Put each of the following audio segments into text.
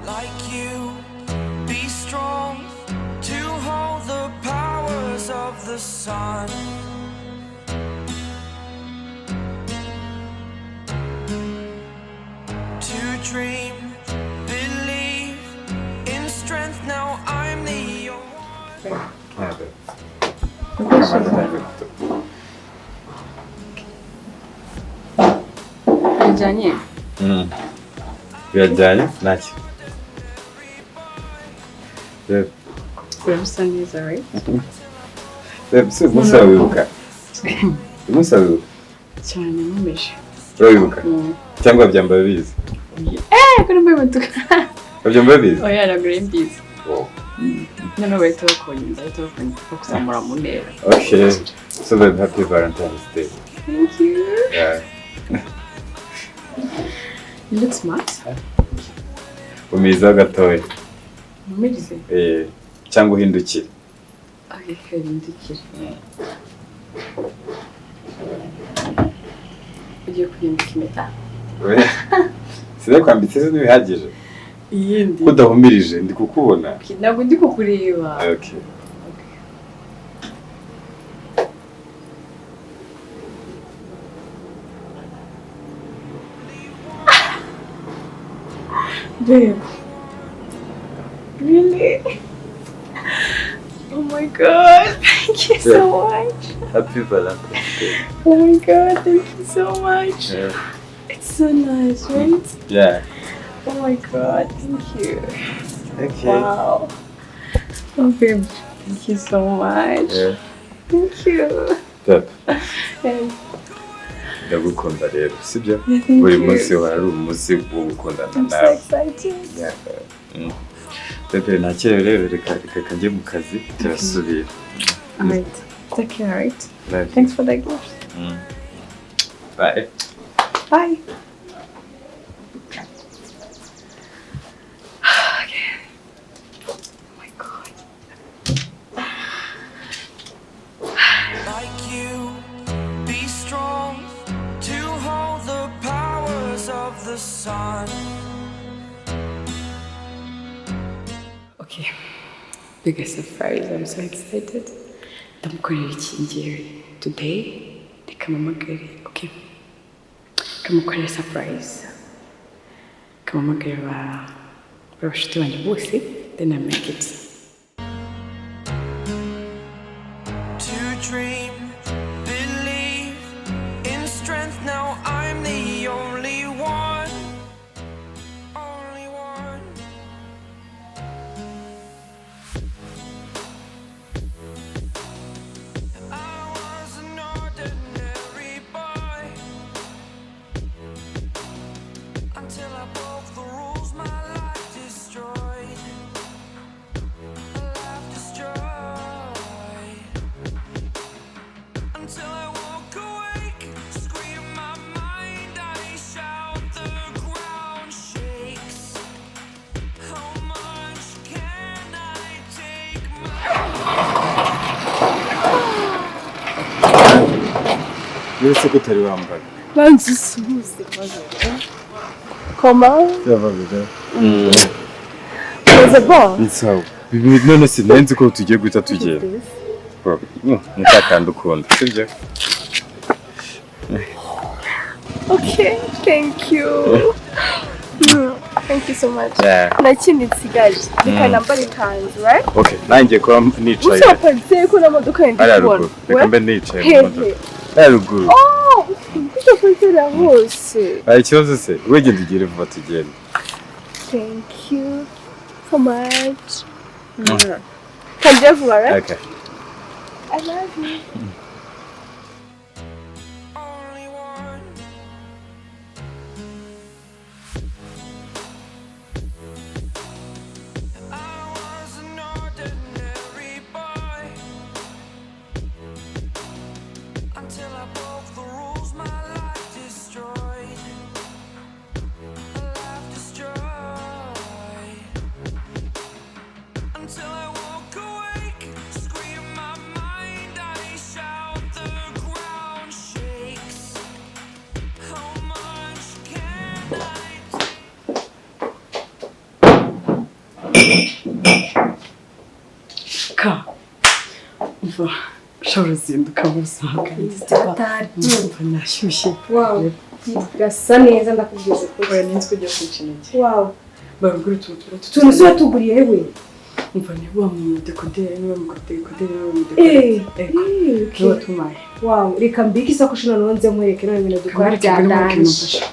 Like you, be strong to hold the powers of the sun. To dream, believe in strength. Now I'm the only one. Bijyanye. Birajyanye ntacyo. Babe, Urabisa neza, right? Babe, si umunsi urawibuka? Umunsi urawibuka? Cyane, nkomeje. Urawibuka? Cyangwa wabyambaye ubizi? Eh, ko nambaye umutuku. Wabyambaye ubizi? Oya, ntabwo nari mbizi. Oh. Noneho bahita bakongeza, bahita bakongeza bakuzamura mu ntera. Okay. So babe, happy Valentine's Day. Thank you. Yeah. You look smart. Umizaho gatoya. Ntumirize. Eh, cyangwa uhindukire. Okay, kahindukire. Ugiye kuyimbika impeta? Oya. Sinakwambitse se ntibihagije? Iyindi. Ko udahumirije ndi kukubona. Okay, ntabwo ndi kukureba. Okay. Babe. Really? Oh my God, thank you so much. Happy Valentine's Day. Oh my God, thank you so much. Yeah. It's so nice, right? Yeah. Oh my God, thank you. Okay. Wow. Oh babe, thank you so much. Yeah. Thank you. Babe, Yeah, ndagukunda rero, sibyo? yeah, thank Buri you. munsi uhora ari umunsi wo gukundana I'm so nawe. excited. Yeah. Bebe, ntakere rero, reka reka njye mu kazi, turasubira. All right. Take care, all right? Love you. Thanks for the gift. Bye. Bye. Okay. Oh my God. Like you, be strong to hold the powers of the sun. Okay. Biggest surprise. I'm so excited. Ndamukorera iki ngewe today? Reka mpamagare. Okay. Kamukorera surprise. Kamuhamagare ba bashuti banjye bose. Then I make it. To dream, believe in strength. Now I'm the only one. Only one. I was an ordinary boy until I broke the rules. My life destroyed. Life destroyed. Until I woke awake, scream my mind, I shout, the ground shakes. How much can I take? My Uretse ko utari wambara. Banza usuhuze. Comment? C'est bon? Ni sawa. None se nari nzi ko tugiye guhita tugenda. Ni ka kandi ukunda, sibyo? Okay, thank you. Thank you so much. Yeah. Nta kindi nsigaje. Reka nambare ikanzu, right? Okay, nanjye kuba nicaye. Gusa waparitse ko nta modoka yindi Hariya kubona. ruguru. Reka mbe nicaye mu Hehe. modoka. Hariya ruguru. Oh, kuko waparitse hariya hose. Hari ikibazo se? Wegenda ugere vuba tugende. Thank you so much. Kanjye vuba, right? Okay. I love you. Only one. I was an ordinary boy until I broke the rules. My life destroyed. Life destroyed. Until I woke awake, scream my mind, I shout. Ka umva ushobora uzinduka mu buzima bwanjye. Umva nashyushye. Wow, birasa neza, ndakubwiza ukuri. Oya, ninzi ko ugiye kunca intege. Wow. Barugura utuntu tuba Utuntu se watuguriye we? Umva, ni wa mudekoderi, niba mudekoderi, niba mudekoderi. Eh, Niba watumaye. Wow, reka mbike isakoshi noneho nze nkwereke none ibintu dukora Kamara kigana byadanje. mufasha.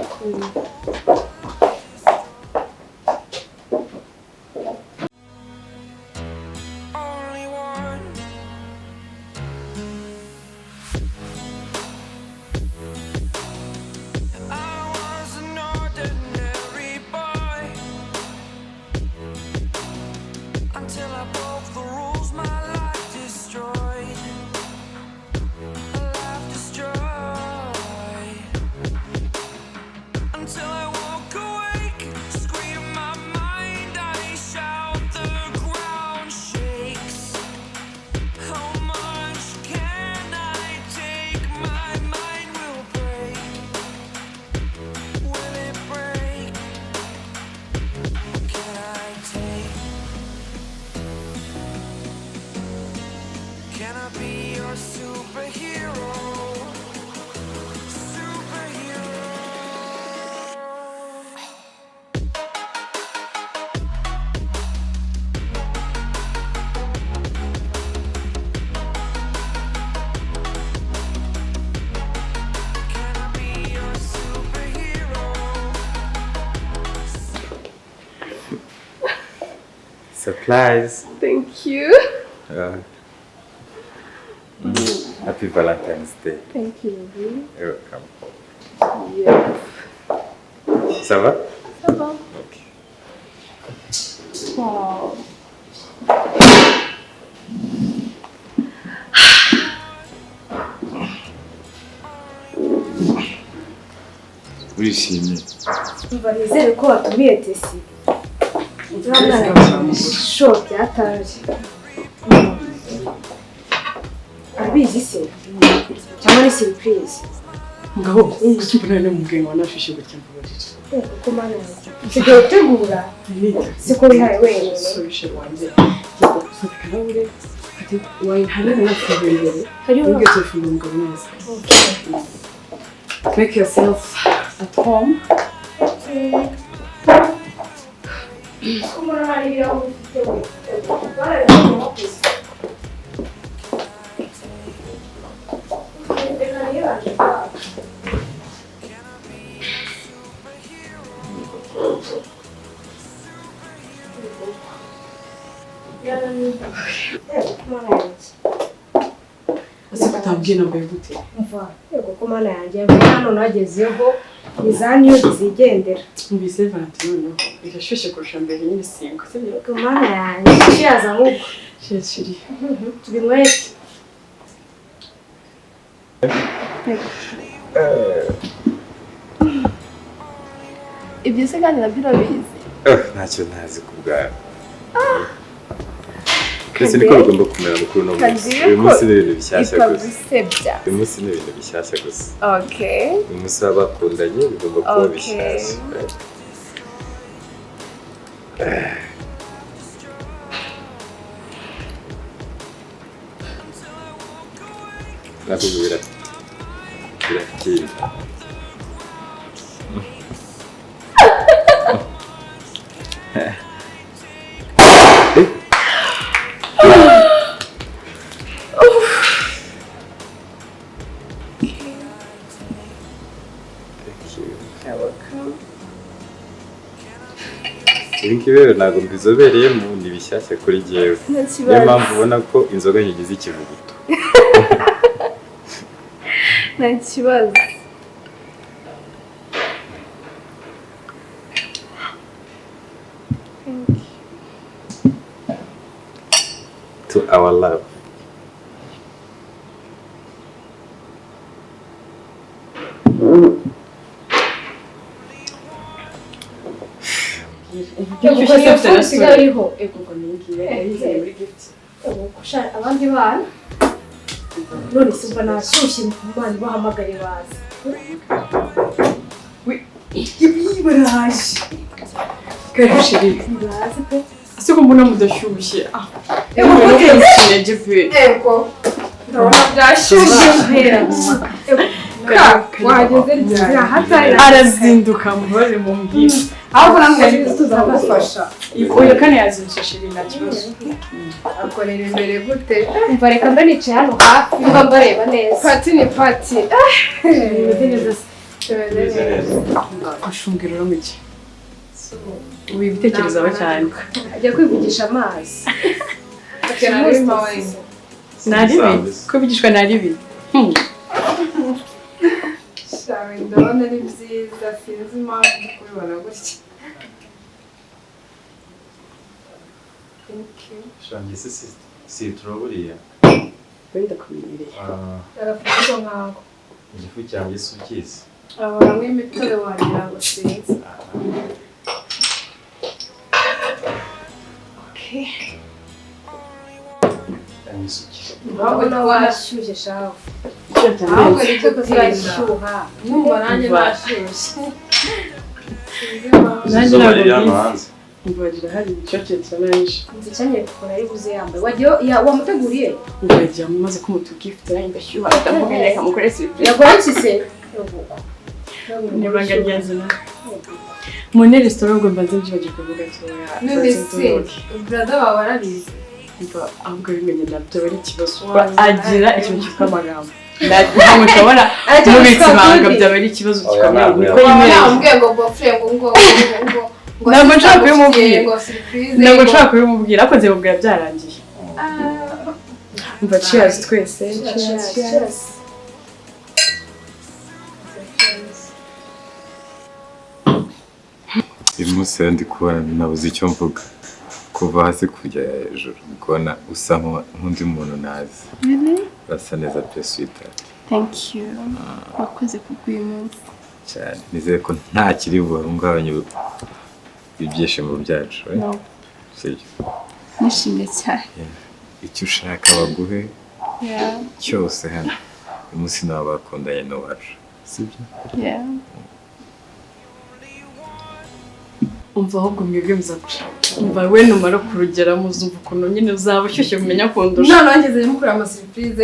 Only one. I was an ordinary boy until I broke the rules. My life destroyed. Life destroyed. Until I woke awake, scream my mind, I shout, the ground shakes. How much can I take? My mind will break. Will it break? Can I take? Can I be your superhero? Superhero. Can I be your superhero? Surprise. Thank you. Happy Valentine's Day. Thank you, baby. You're welcome. Yeah. Ça va? Ça va. Ok. Wow. Urishimye? Umva, nizere ko watumiye Tesi. Uriya mwana sho byataje. Arabizi se? Cyangwa ni surprise? Ngabo, gusa mbona nari mubwiye ngo nashyushye gutya, mbabarira. Eh, kuko mana yanjye. Usigaye utegura siko wihaye wenyine. Solution wanjye. Genda gufata akarahure. Ati wine hari n'afunguye imbere. Hariho. Nubwo tufunguye umugabo neza. Make yourself at home. Ko mbona hari ibirahure ufite we. Barabikora wakoze. Reka nibanje. Mana yanjye. Ese ko utambwiye nambaye gute? Umva, yego ko mana yanjye, mvuye hano nagezeho, ni za nude zigendera. Mbise Valentine noneho irashyushye kurusha mbere nyine, singo sibyo? Yego mana yanjye, cheers ahubwo. Cheers, chérie. Tubinywere. Ibyo se kandi nabyo urabizi? Ntacyo ntazi ku bwawe. Ndetse niko bigomba kumera mukuru uno munsi. Kagiye Uyu ko munsi ni ibintu bishyashya gusa. Ikagusebya. Uyu munsi ni ibintu bishyashya gusa. Okay. Uyu munsi w'abakundanye bigomba kuba Okay. bishyashya. Nakubwira biratinda. Thank you. Ibi ngibi rero ntabwo mbizobereyemo, ni bishyashya kuri jyewe. Nta Niyo kibazo. mpamvu ubona ko inzoga nyigize ikivuguto. Nta kibazo. To our love. Yego, iyo phone isigaye iriho. Ego ngo ni ngiye yayizanye muri gift. Ubu kusha abandi bana. None se umva nashyushye, Imana ibahamagare baze. Ibi baraje. Karibu chérie. Baze pe. Ese ko mbona mudashyushye? Ah. Ego. Ego. Ndabona byashyushye. Ka, wahageze ryari? Arazinduka mubaze mumbwire. Ahubwo namwe tuzagufasha. Oya kane yazindutse shiri nta kibazo. Akorera imbere gute? Umva reka mba nicaye hano hafi mba mbareba neza. Pati ni pati. Bimeze neza se. Tumeze neza. Ashumbwira uramuke. Ubu ibitekerezo cyane. Ajya kwivugisha amazi. Naribi. Kwivugishwa naribi. Shawe ndabona ari byiza sinzi impamvu ndi kubibona gutya. Thank you. Shangi se sitro buriya. Wenda kumenyereye. Agafuniko nkako. Igifu cyanjye si ukizi. Ahoramo imitobe wagira ngo sinzi. Okay. Urabona washyushye shawe. Ahubwo nicyo Uzashyuha. Numva nanjye nashyushye. Nanjye Izuba ntabwo riri hano mbizi. hanze. Umva rirahari icocetse nanje. Nzicanye ukuntu ari buze yambaye. Wagiye wamuteguriye? Ndagiye mumaze kumuta gift nanjye ndashyuha ndavuga reka mukore surprise. Yaguhakize. Ni ibanga ryanjye nawe. Mu ne restaurant ubwo mbanze mbyibagirwa kuvuga toya. None se brother wawe arabizi? Umva ahubwo bimenye nabyo ari ikibazo. Agira ikintu cyitwa amagambo. Ntabwo nshobora mubitse ibanga byaba ari ikibazo gikomeye. Niko yimereye. Namubwiye ngo bofre ngo ngo ngo ngo Ntabwo nshobora kubimubwira. ngo surprise. Ntabwo nshobora kubimubwira ariko nzabimubwira byarangiye. Umva cheers twese. Cheers. Cheers. Uyu munsi rero ndi kubona nabuze icyo mvuga. Kuva hasi kujya hejuru ndi kubona usa nk'undi muntu ntazi. Really? Urasa neza pe sweetheart. Thank you. Wakoze kubw'uyu munsi. Cyane. Nizere ko nta kiri buhungabanye ibyishimo byacu. Eh? No. Sibyo. Nishimye cyane. Icyo ushaka baguhe Yeah. cyose hano. Uyu munsi nawe bakundanye n'uwacu. Sibyo? Yeah. Umva ahubwo mwebwe muzaca. Umva we numara kurugeramo uzumva ukuntu nyine uzaba ushyushye kumenya kundusha. Noneho ngeze mukora ama surprise.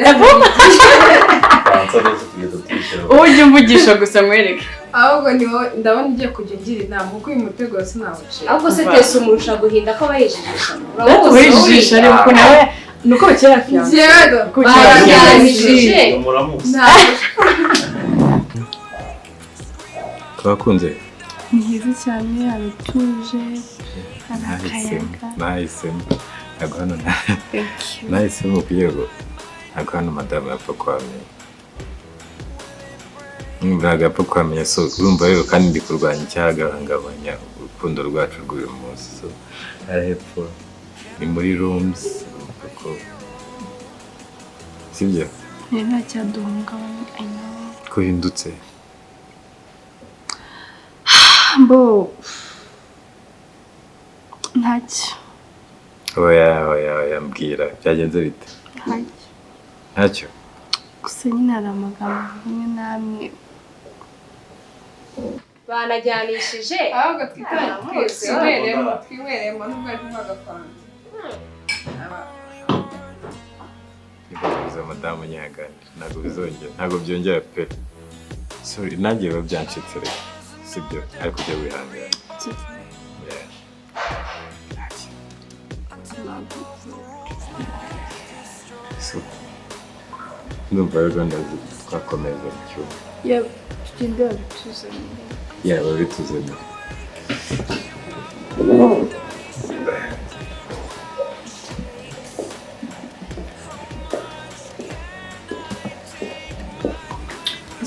Ujye umvugisha gusa mwereke. Ahubwo ni wowe ndabona ugiye kujya ungira inama kuko uyu mutego sinawuciye. Ahubwo se Tesi umurusha guhinda ko aba yijijisha. Wijijisha ariko uko nawe nuko bakera fiyanse. Njyewe Barajyanishije. Twakunze. Ni heza cyane haratuje hari Nahisemo. akayaga. Nahisemo. Ntabwo hano Thank you. nahisemo kugira ngo ntabwo hano madamu yapfa kuhamenya. Ntabwo yapfa kuhamenya so urumva rero kandi ndi kurwanya icyahagabanya urukundo rwacu rw'uyu munsi. So hariya hepfo ni muri rooms urumva ko sibyo Ni nta cyaduhungabanya. I know. ko uhindutse. Bo ntacyo. Oya oya oya mbwira byagenze bite? Ntacyo. Ntacyo. Gusa nyine hari amagambo amwe n'amwe Banajyanishije. Ahubwo twinyweremo twinyweremo nubwo ari kunywa agafanta. Nibwo madamu nyihanganira ntabwo bizongera ntabwo byongera pe. Sorry nanjye biba byancitse reka sibyo ariko ujya wihangana. Yeah. Ntacyo. So ndumva rero gahunda twakomeza mu cyumba. Yep, tugende babituzanire. Yeah, babituzanire.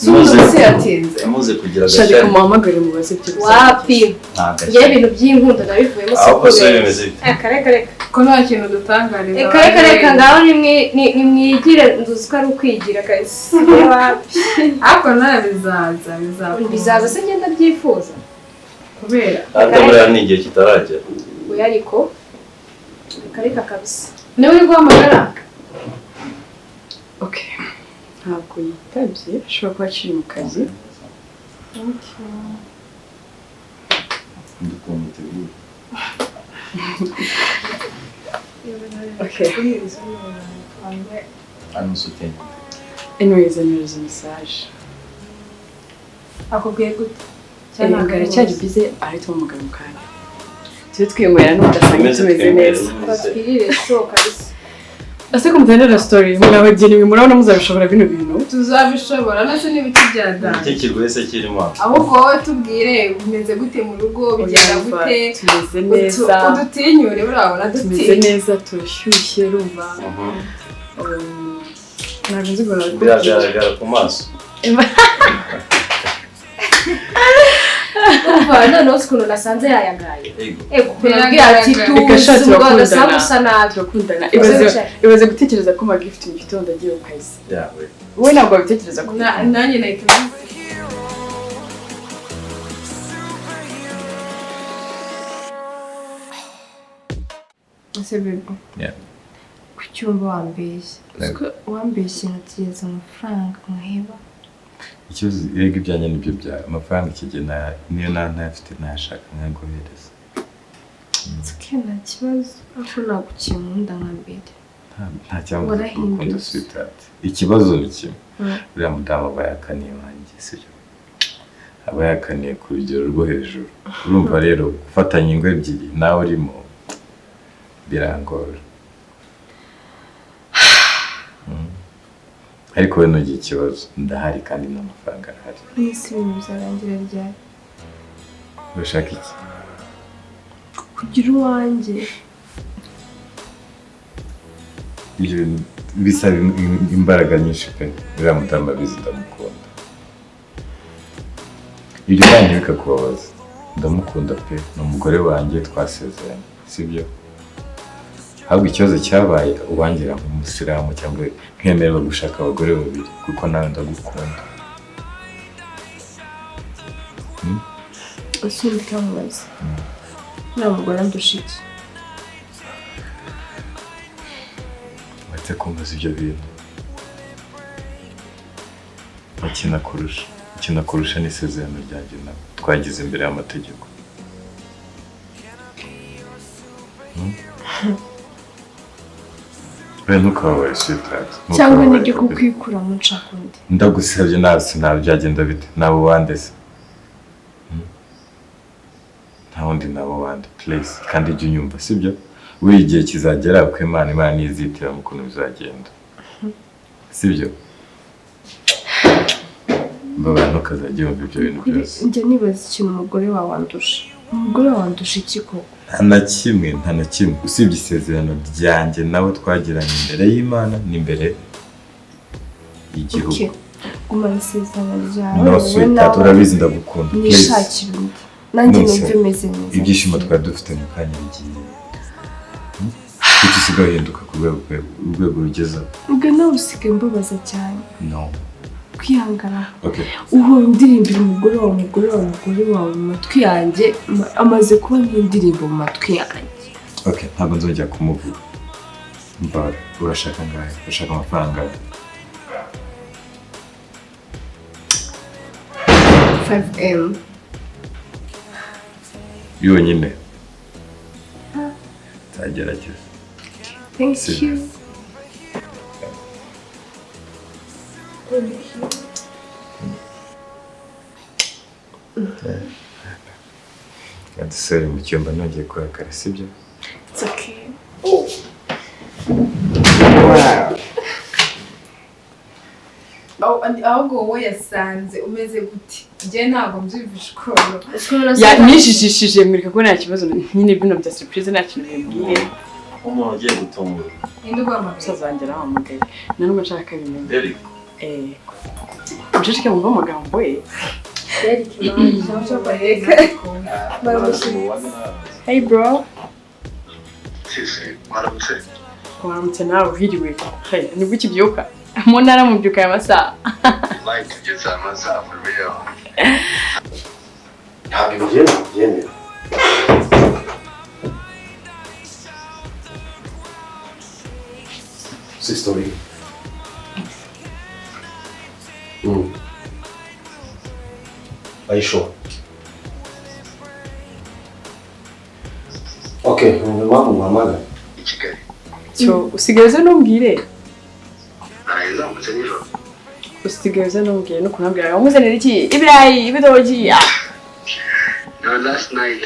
Umunsi yatinze. Muze kugira Shari agashyari. kumuhamagare mubaze ibyo Wapi? Nta Njyewe gashyari. ibintu by'inkundo nabivuyemo Ahubwo se bimeze bite? Reka reka reka. Ko nta kintu dutangariza. Reka reka reka ngaho nimwigire nduzi ko ari ukwigira kabisa. Wapi? Ariko nawe bizaza bizaza. Bizaza se ngenda byifuza. Kubera. Ariko buriya ni igihe kitaragera. Oya ariko reka reka kabisa. Niwe uri guhamagara? Okay. Ntabwo yitabye ashobora kuba akiri mu kazi. Ndi ukuntu uteguye. Okay. Hano usuteye. Anyways, anyohereza message. Akubwiye gute? Cyangwa aracyari bize, arahita amuhamagara mu kanya. Tujye twinywera n'udasanga tumeze neza. Twirire show kabisa. Ese ko mutandira story mwabageni murabona muzabishobora bino bintu? Tuzabishobora nase n'ibiti bya dada. Iki kigoye se kirimo? Ahubwo wowe tubwire bimeze gute mu rugo, bigenda gute? Tumeze neza. Udutinyure urabona tumeze neza, turashyushye rumva. Ntabwo nzi guhora. Biragaragara ku maso. Umva noneho ukuntu nasanze yayagaye. Ego kurabwira ati tuzi ubwo gasanga usa nabi. Turakundana. Ibaze gutekereza ko magift mu gitondo agiye ku kazi. Wowe ntabwo wabitekereza ko nanjye nahita. Ese bebe. Kuki wumva wambeshye? Wambeshye nkategereza amafaranga nkaheba. Ikibazo rega ibyanjye nibyo byawe, amafaranga ikigena niyo ntayafite ntayashaka nkaguhereza. Tsuke nta kibazo, ariko naguciye mu nda nka mbere. Nta cyambuza gukunda sweetheart. Ikibazo ni kimwe, uriya mudamu aba yakaniye wanjye, sibyo? Aba yakaniye ku rugero rwo hejuru. Urumva rero gufatanya ingo ebyiri nawe urimo birangora. Ariko we ntugire ikibazo, ndahari kandi n'amafaranga arahari. Mwese ibintu bizarangira ryari? Urashaka iki? Kugira uwanjye. Ibyo bintu bisaba imbaraga nyinshi pe. Uriya mudamu abizi ndamukunda. Ibyo nawe ntibikakubabaza. Ndamukunda pe, ni umugore wanjye twasezeranye, sibyo? Ahubwo ikibazo cyabaye uwangira nk'umusilamu cyangwa nkemererwa gushaka abagore babiri kuko nawe ndagukunda. Usubika mubaze. Nta mugore andusha iki? Uretse kumbaza ibyo bintu. Ikinakurusha ni isezerano ryanjye nawe twagize imbere y'amategeko. Ntukababare sweetheart. Cyangwa nige kukwikuramo nshaka undi. Ndagusabye nawe byagenda bite? Nabo bande se? Nta wundi nabo bande please, kandi jya unyumva sibyo? Buri igihe kizagera uko Imana nizitiramo ukuntu bizagenda. Sibyo? Mbabara ntukazajya wumva ibyo bintu byose. Njya nibaza ikintu umugore wawe andusha. Umugore wawe andusha iki koko? Nta na kimwe usibye isezerano ryanjye nawe twagiranye imbere y'Imana n'imbere y'igihugu. Gumana isezerano ryawe. No sweetheart, urabizi ndagukunda. Nishakire undi. Nanjye numve meze neza. Ibyishimo twari dufite mu kanya bigiye. Kuki usigaye uhinduka ku rwego rugezeho? Ubwo nawe usigaye umbabaza cyane. No. Kwihangana. Uhora undirimbira umugore wawe, umugore wawe, umugore wawe mu matwi yanjye, amaze kuba nk'indirimbo mu matwi yanjye. Okay, ntabwo nzongera kumuvuga. Mbara, urashaka angahe? Urashaka amafaranga angahe? 5M. Yonyine. Nzagerageza. Thank you. Dusubire mu cyumba nongeye kurakara, sibyo? It's okay. Ahubwo wowe yasanze umeze gute? Njye ntabwo mbyumvishe ukuntu. Nijijishije mwereka ko nta kibazo nyine bino bya surprise nta kintu bibwiye. Umuntu ugiye gutungura. Ninde uguhamagaye? Umusaza wanjye arahamagaye. Nta n'ubwo nshaka ko abimenya. Derek. Muceceke mwumve amagambo ye. Derek man. Hey bro. Sisi, waramutse. Waramutse nawe uhiriwe. Hey, nibwo ukibyuka? Mu ntara mubyuka aya masaha. Like tugeze aya masaha for real. Ntabwo ibyemera byemera. Sister. Are you sure? Okay, Derek, umva impamvu nguhamagaye. I Kigali. Cyo usigaye uza ntumbwire. Narayizamutse nijoro. Usigaye uza ntumbwire no kunambwira ngo muzanire iki? Ibirayi, ibidoki. Ah. No, last night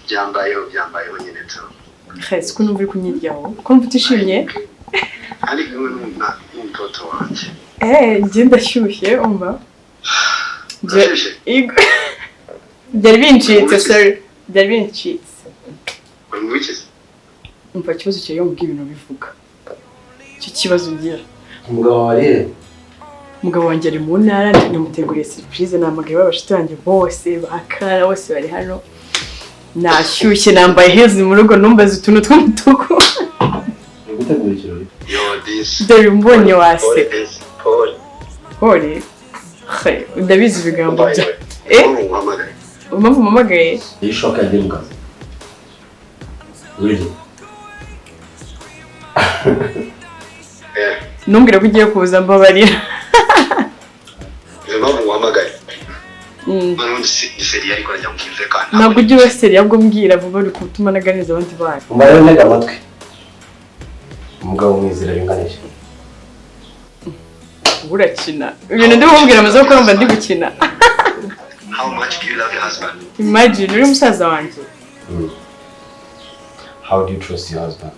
byambayeho byambayeho nyine tu. Khesi ko numva uri kunyiryaho. Ko numva utishimye? Ari kumwe n'umutoto wanjye. Njye ndashyushye umva. Urashyushye? Igo. Byari bincitse, sorry. Byari bincitse. Uri mu biki se? Umva ikibazo cyawe iyo mubwiye ibintu bivuga. Icyo kibazo ugira. Umugabo wawe ari he? Umugabo wanjye ari mu ntara, namuteguriye surprise, nahamagaye babashuti banjye bose, bakara bose bari hano. Nashyushye nambaye heels mu rugo numbaza utuntu tw'umutuku. Uri gutegura ikirori? Yo, this. Dore umbonye waseka. Paul, this. Paul. Pole. He, ndabizi ibigambo By the bya. way, Eh? Paul nguhamagaye. Impamvu mpamagaye? Iyi shoka yagiye mu kazi. Really? Eh, Ntumbwire ko ugiye kuza mbabarira. izo mpamvu nguhamagaye. Mm. Noneho ndi seriye ariko najya mubwira kandi. Ntabwo ujya uba seriye ahubwo mbwira vuba uri gutuma naganiriza abandi bana. Umva rero ntega amatwi. Umugabo mwizera yunganije. Ubu urakina. Ibintu ndi kukubwira amaze gukora mba ndi gukina. How much do you love your husband? Imagine uri musaza wanjye. How do you trust your husband?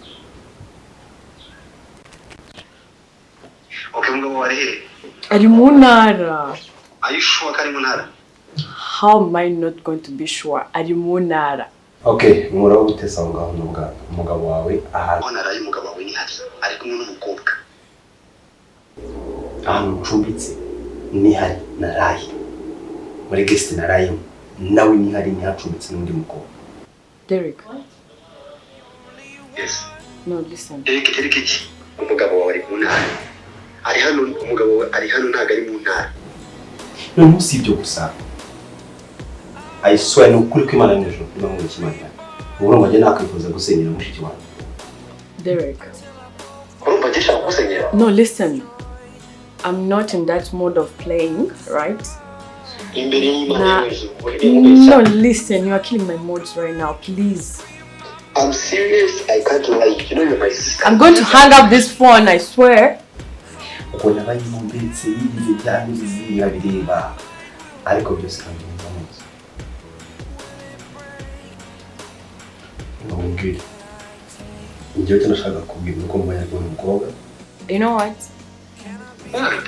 Okay, umugabo wawe ari he? Ari mu ntara. Are you sure ko ari mu ntara? How am I not going to be sure? Ari mu ntara. Okay, mwura gute aho ngaho n'ubwana. Umugabo wawe ahantu Aho naraye umugabo wawe ni hari. Ari kumwe n'umukobwa. ahantu ncumbitse nihari naraye. Muri guest narayemo. Nawe nihari ntihacumbitse n'undi mukobwa. Derek, Yes. no listen. Derek, Derek iki? Umugabo wawe ari mu ntara. Ari hano, umugabo wawe ari hano ntabwo ari mu ntara. Noneho si ibyo gusa. I swear ni ukuri kw'Imana n'ijuru Imana ngo ikimana. Ubu urumva njye nakwifuza gusenyera mushiki wanjye. Derek. Urumva njye nshaka kugusenyera? No, listen. I'm not in that mode of playing, right? Imbere y'Imana Na- y'ijuru. No, listen. You are killing my moods right now. Please. I'm serious. I can't lie. You know you're my sister. I'm going to hang up this phone, I swear. Ubwo nabayimumbitse yigize bya bizi nkabireba. Ariko byose nkabigenza neza. Nkubwire. Njyewe icyo nashakaga kubwira ni uko mbonye ari kumwe n'umukobwa. You know what? What?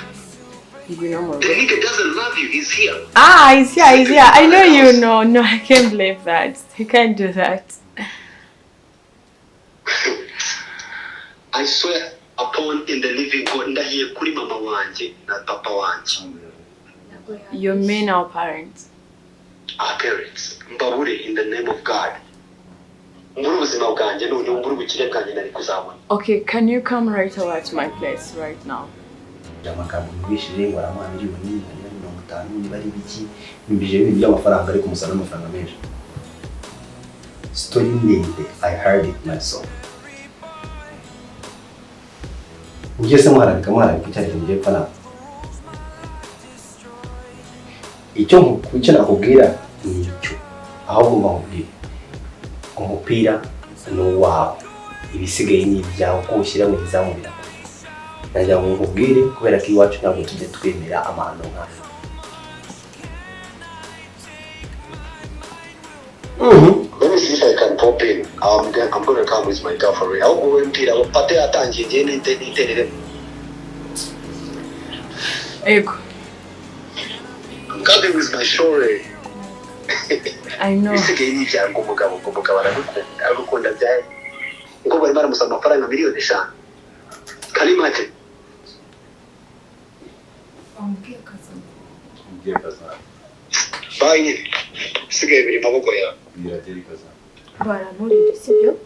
Ngwino mu The rugo. nigga doesn't love you. He's here. Ah, he's here, he's here. I know you know. No, I can't believe that. You can't do that. I swear upon in the living God ndahiye kuri mama wanjye na papa wanjye. You mean our parents. Our parents. Mbabure in the name of God. Mbure ubuzima bwanjye none mbure ubukire bwanjye nari kuzabona. Okay, can you come right away to my place right now? Amagambo yumvishije ngo aramuha miliyoni niba ari 50 niba ari ibiki yumvishije ibintu by'amafaranga ariko umusana amafaranga menshi. Story ndende, I heard it myself. Ugiye se muharabika muharabika icyo aricyo mugiye gupfa nawe. Icyo nakubwira ni icyo, ahubwo mba nkubwire umupira ni uwawe, ibisigaye ni ibyawe, uko ushyira mu izamu birakora. Nagira ngo nkubwire kubera ko iwacu ntabwo tujya twemera amahano nk'ayo. Let me see if I can pop in. I'm gonna come with my girlfriend. Ahubwo wowe mbwira pate yatangiye ngiye niterere. Ego. I'm coming with my shore. I know. Ibisigaye ni ibyawe ngo umugabo ngo umugabo aragukunda aragukunda byahe. Ngo bari baramusaba amafaranga miliyoni 5. Can you imagine? Wambwiye akazi. Mbwira kazana. Bye nyine. Ibisigaye biri mu maboko yawe. Mbwira Derek kazana. Baranturire sibyo?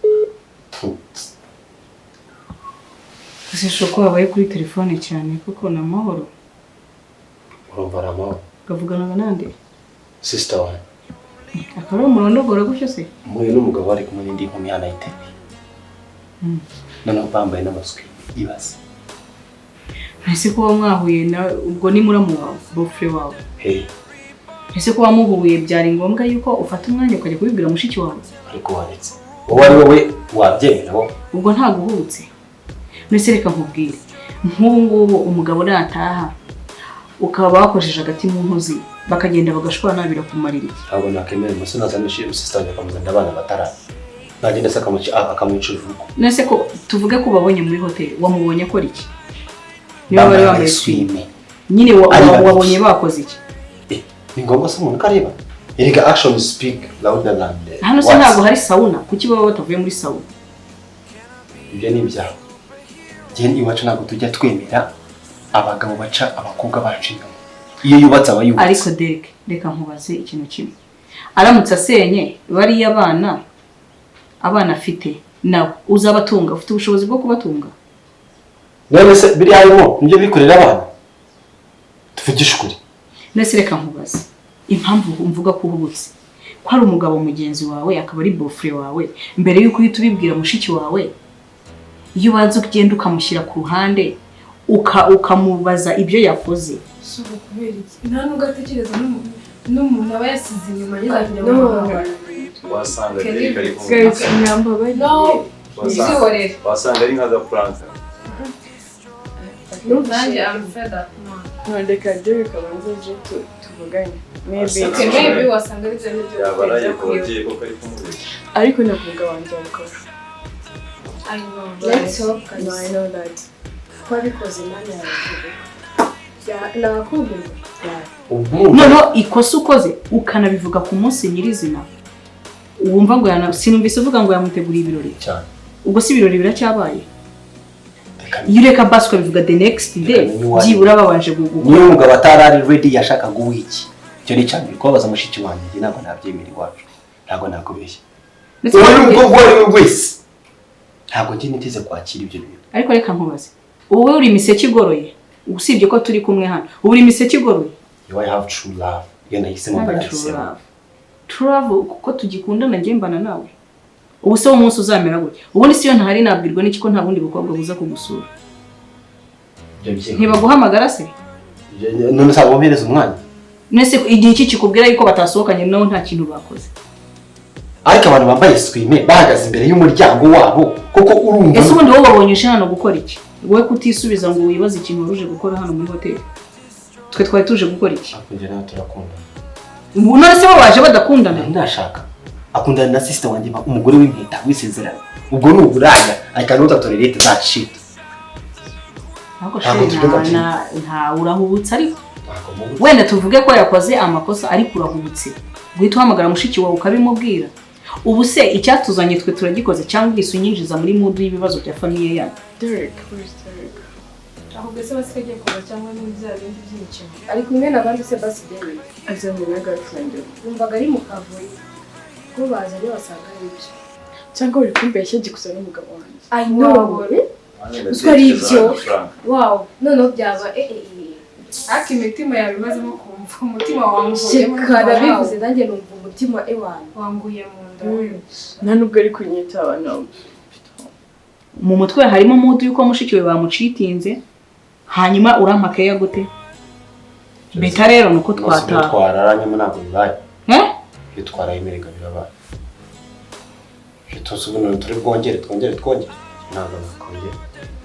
Gusa ko wabaye kuri telefone cyane kuko ni amahoro. Urumva ari amahoro. Ukavugana nande? Sister wawe. Akaba ari umurondogora gutyo se? Mpuye n'umugabo ari kumwe n'indi nkumi hano ayiteruye. Noneho bambaye n'amaswi ibaze. Ese kuba mwahuye na ubwo ni muramu wawe, bofre wawe. Hey. Ese kuba muhuye byari ngombwa yuko ufata umwanya ukajya kubibwira mushiki wawe? Ariko waretse. Wowe ari wowe Wabyemera wowe? Ubwo ntabwo uhubutse. Mbese reka nkubwire, nk'ubu ngubu umugabo nataha ukaba wakojeje agati mu ntozi bakagenda bagashwana, birakumarira iki? Ntabwo nakemera umusore nazana sister wanjye akamuzanira abana bataraza, nagenda se akamwica urugo. Nese ko tuvuge ko ubabonye muri hoteli, wamubonye akora iki? Niba bari bambaye swime nyine Ari babiri. Wabonye bakoze iki? Ni ngombwa se umuntu akareba? Erega action speak louder than the Hano se words. ntabwo hari sauna? Kuki baba batavuye muri sauna? Ibyo ni ibyawe. Njye iwacu ntabwo tujya twemera abagabo baca abakobwa bacu inyuma. Iyo yubatse aba yubatse. Ariko Derek, reka nkubaze ikintu kimwe: aramutse asenye bariya bana, abana afite nawe uzabatunga? Ufite ubushobozi bwo kubatunga? None se biriya harimo nibyo bikorera abana? Tuvugishe ukuri. Nese reka nkubaze impamvu mvuga ko uhubutse: ko ari umugabo mugenzi wawe, akaba ari beau-frère wawe, mbere y'uko uhita ubibwira mushiki wawe, iyo ubanza ugenda ukamushyira ku ruhande, ukamubaza ibyo yakoze. Si ubu, kubera iki? Nta nubwo atekereza n'umuntu aba yasize inyuma ageze akajya mu No. muhanda. Wasanga Derek ari kumwe. Guys, mwambabariye. No. Byihorere. Wasanga ari nka prank. Nanjye I'm fed up, man. No, reka Derek abanze aje tuvugane, maybe. Okay, maybe wasanga ari byo nibyo. Yaba araye ku babyeyi koko ari kumubeshya. Ariko ntabwo umugabo wanjye yabikora. I know, Let's right? hope. No, I know that. Ko wabikoze, Imana yawe nakumirwa. Ubwo Noneho ikosa ukoze ukanabivuga ku munsi nyirizina, wumva ngo sinumvise uvuga ngo yamuteguriye ibirori. Cyane. Ubwo si ibirori biracyabaye? Reka. Iyo ureka basi ukabivuga the next day, Reka menye uwo ari. byibura babanje gukora. Niyo umugabo atari ari ready, yashakaga uwiki? Icyo ni icya mbere kubabaza mushiki wanjye. Njye ntabwo nabyemera iwacu, ntabwo nakubeshya. Ndetse Uwo ni umukobwa uwo ari we wese, ntabwo njye niteze kwakira ibyo bintu. Ariko reka nkubaze, ubu wowe uri imiseke igoroye, usibye ko turi kumwe hano, ubu uri imiseke igoroye. You, I have true love. Iyo nahisemo mba Ntabwo true nahisemo. love, true love kuko tugikundana, njye mbana nawe. Ubu se umunsi uzamera gutya, ubundi si yo ntahari, nabwirwa n'iki ko nta bundi bukobwa buza kugusura? Ibyo byihuse. Ntibaguhamagara se? None se wampereza umwanya? Nese igihe iki kikubwira yuko batasohokanye nawe nta kintu bakoze? Ariko abantu bambaye swime bahagaze imbere y'umuryango wabo kuko urumva. Ese ubundi wowe wabonye uje hano gukora iki? Wowe kutisubiza ngo wibaze ikintu wari uje gukora hano muri hoteli? Twe twari tuje gukora iki? Njye nawe turakundana. None se bo baje badakundana? Ndashaka akundana na sister wanjye, umugore w'impeta w'isezerano. Ubwo ni uburaya. I cannot tolerate that shit. Ariko Ntabwo sheri, tubyumva. Nta urahubutse ariko. Ntabwo mubuze. Wenda tuvuge ko yakoze amakosa, ariko urahubutse guhita uhamagara mushiki wawe ukabimubwira. Ubu se icyatuzanye twe turagikoze, cyangwa uhise unyinjiza muri mood y'ibibazo bya famille yanyu? Derek, where's Derek? Ahubwo se basi kagiye kuva, cyangwa ni bya bindi by'imikino? Ari kumwe n'abandi se basi Derek? Azanye na girlfriend we. Numvaga ari mu kavuyo, ko bazanye wasanga ari ibyo. Cyangwa uri kumbeshya gikuza n'umugabo wanjye? I know. Uziko ari ibyo? Wow, noneho byaba Ariko imitima yawe imazemo kumva umutima wanguyemo. Sheka, nabivuze nanjye numva umutima ewana. Wanguye mu nda. Nta nubwo ari kunyitaba, no. Mu mutwe harimo mood y'uko mushiki we bamucitinze, hanyuma urampa keya gute? Better rero ni uko Umunsi ibyo twataha. twararanyemo ntabwo bibaye. Eh? Iyo twarayemerega birabaye. Iyo tuzi ubu turi bwongere, twongere, twongere, ntabwo nakongera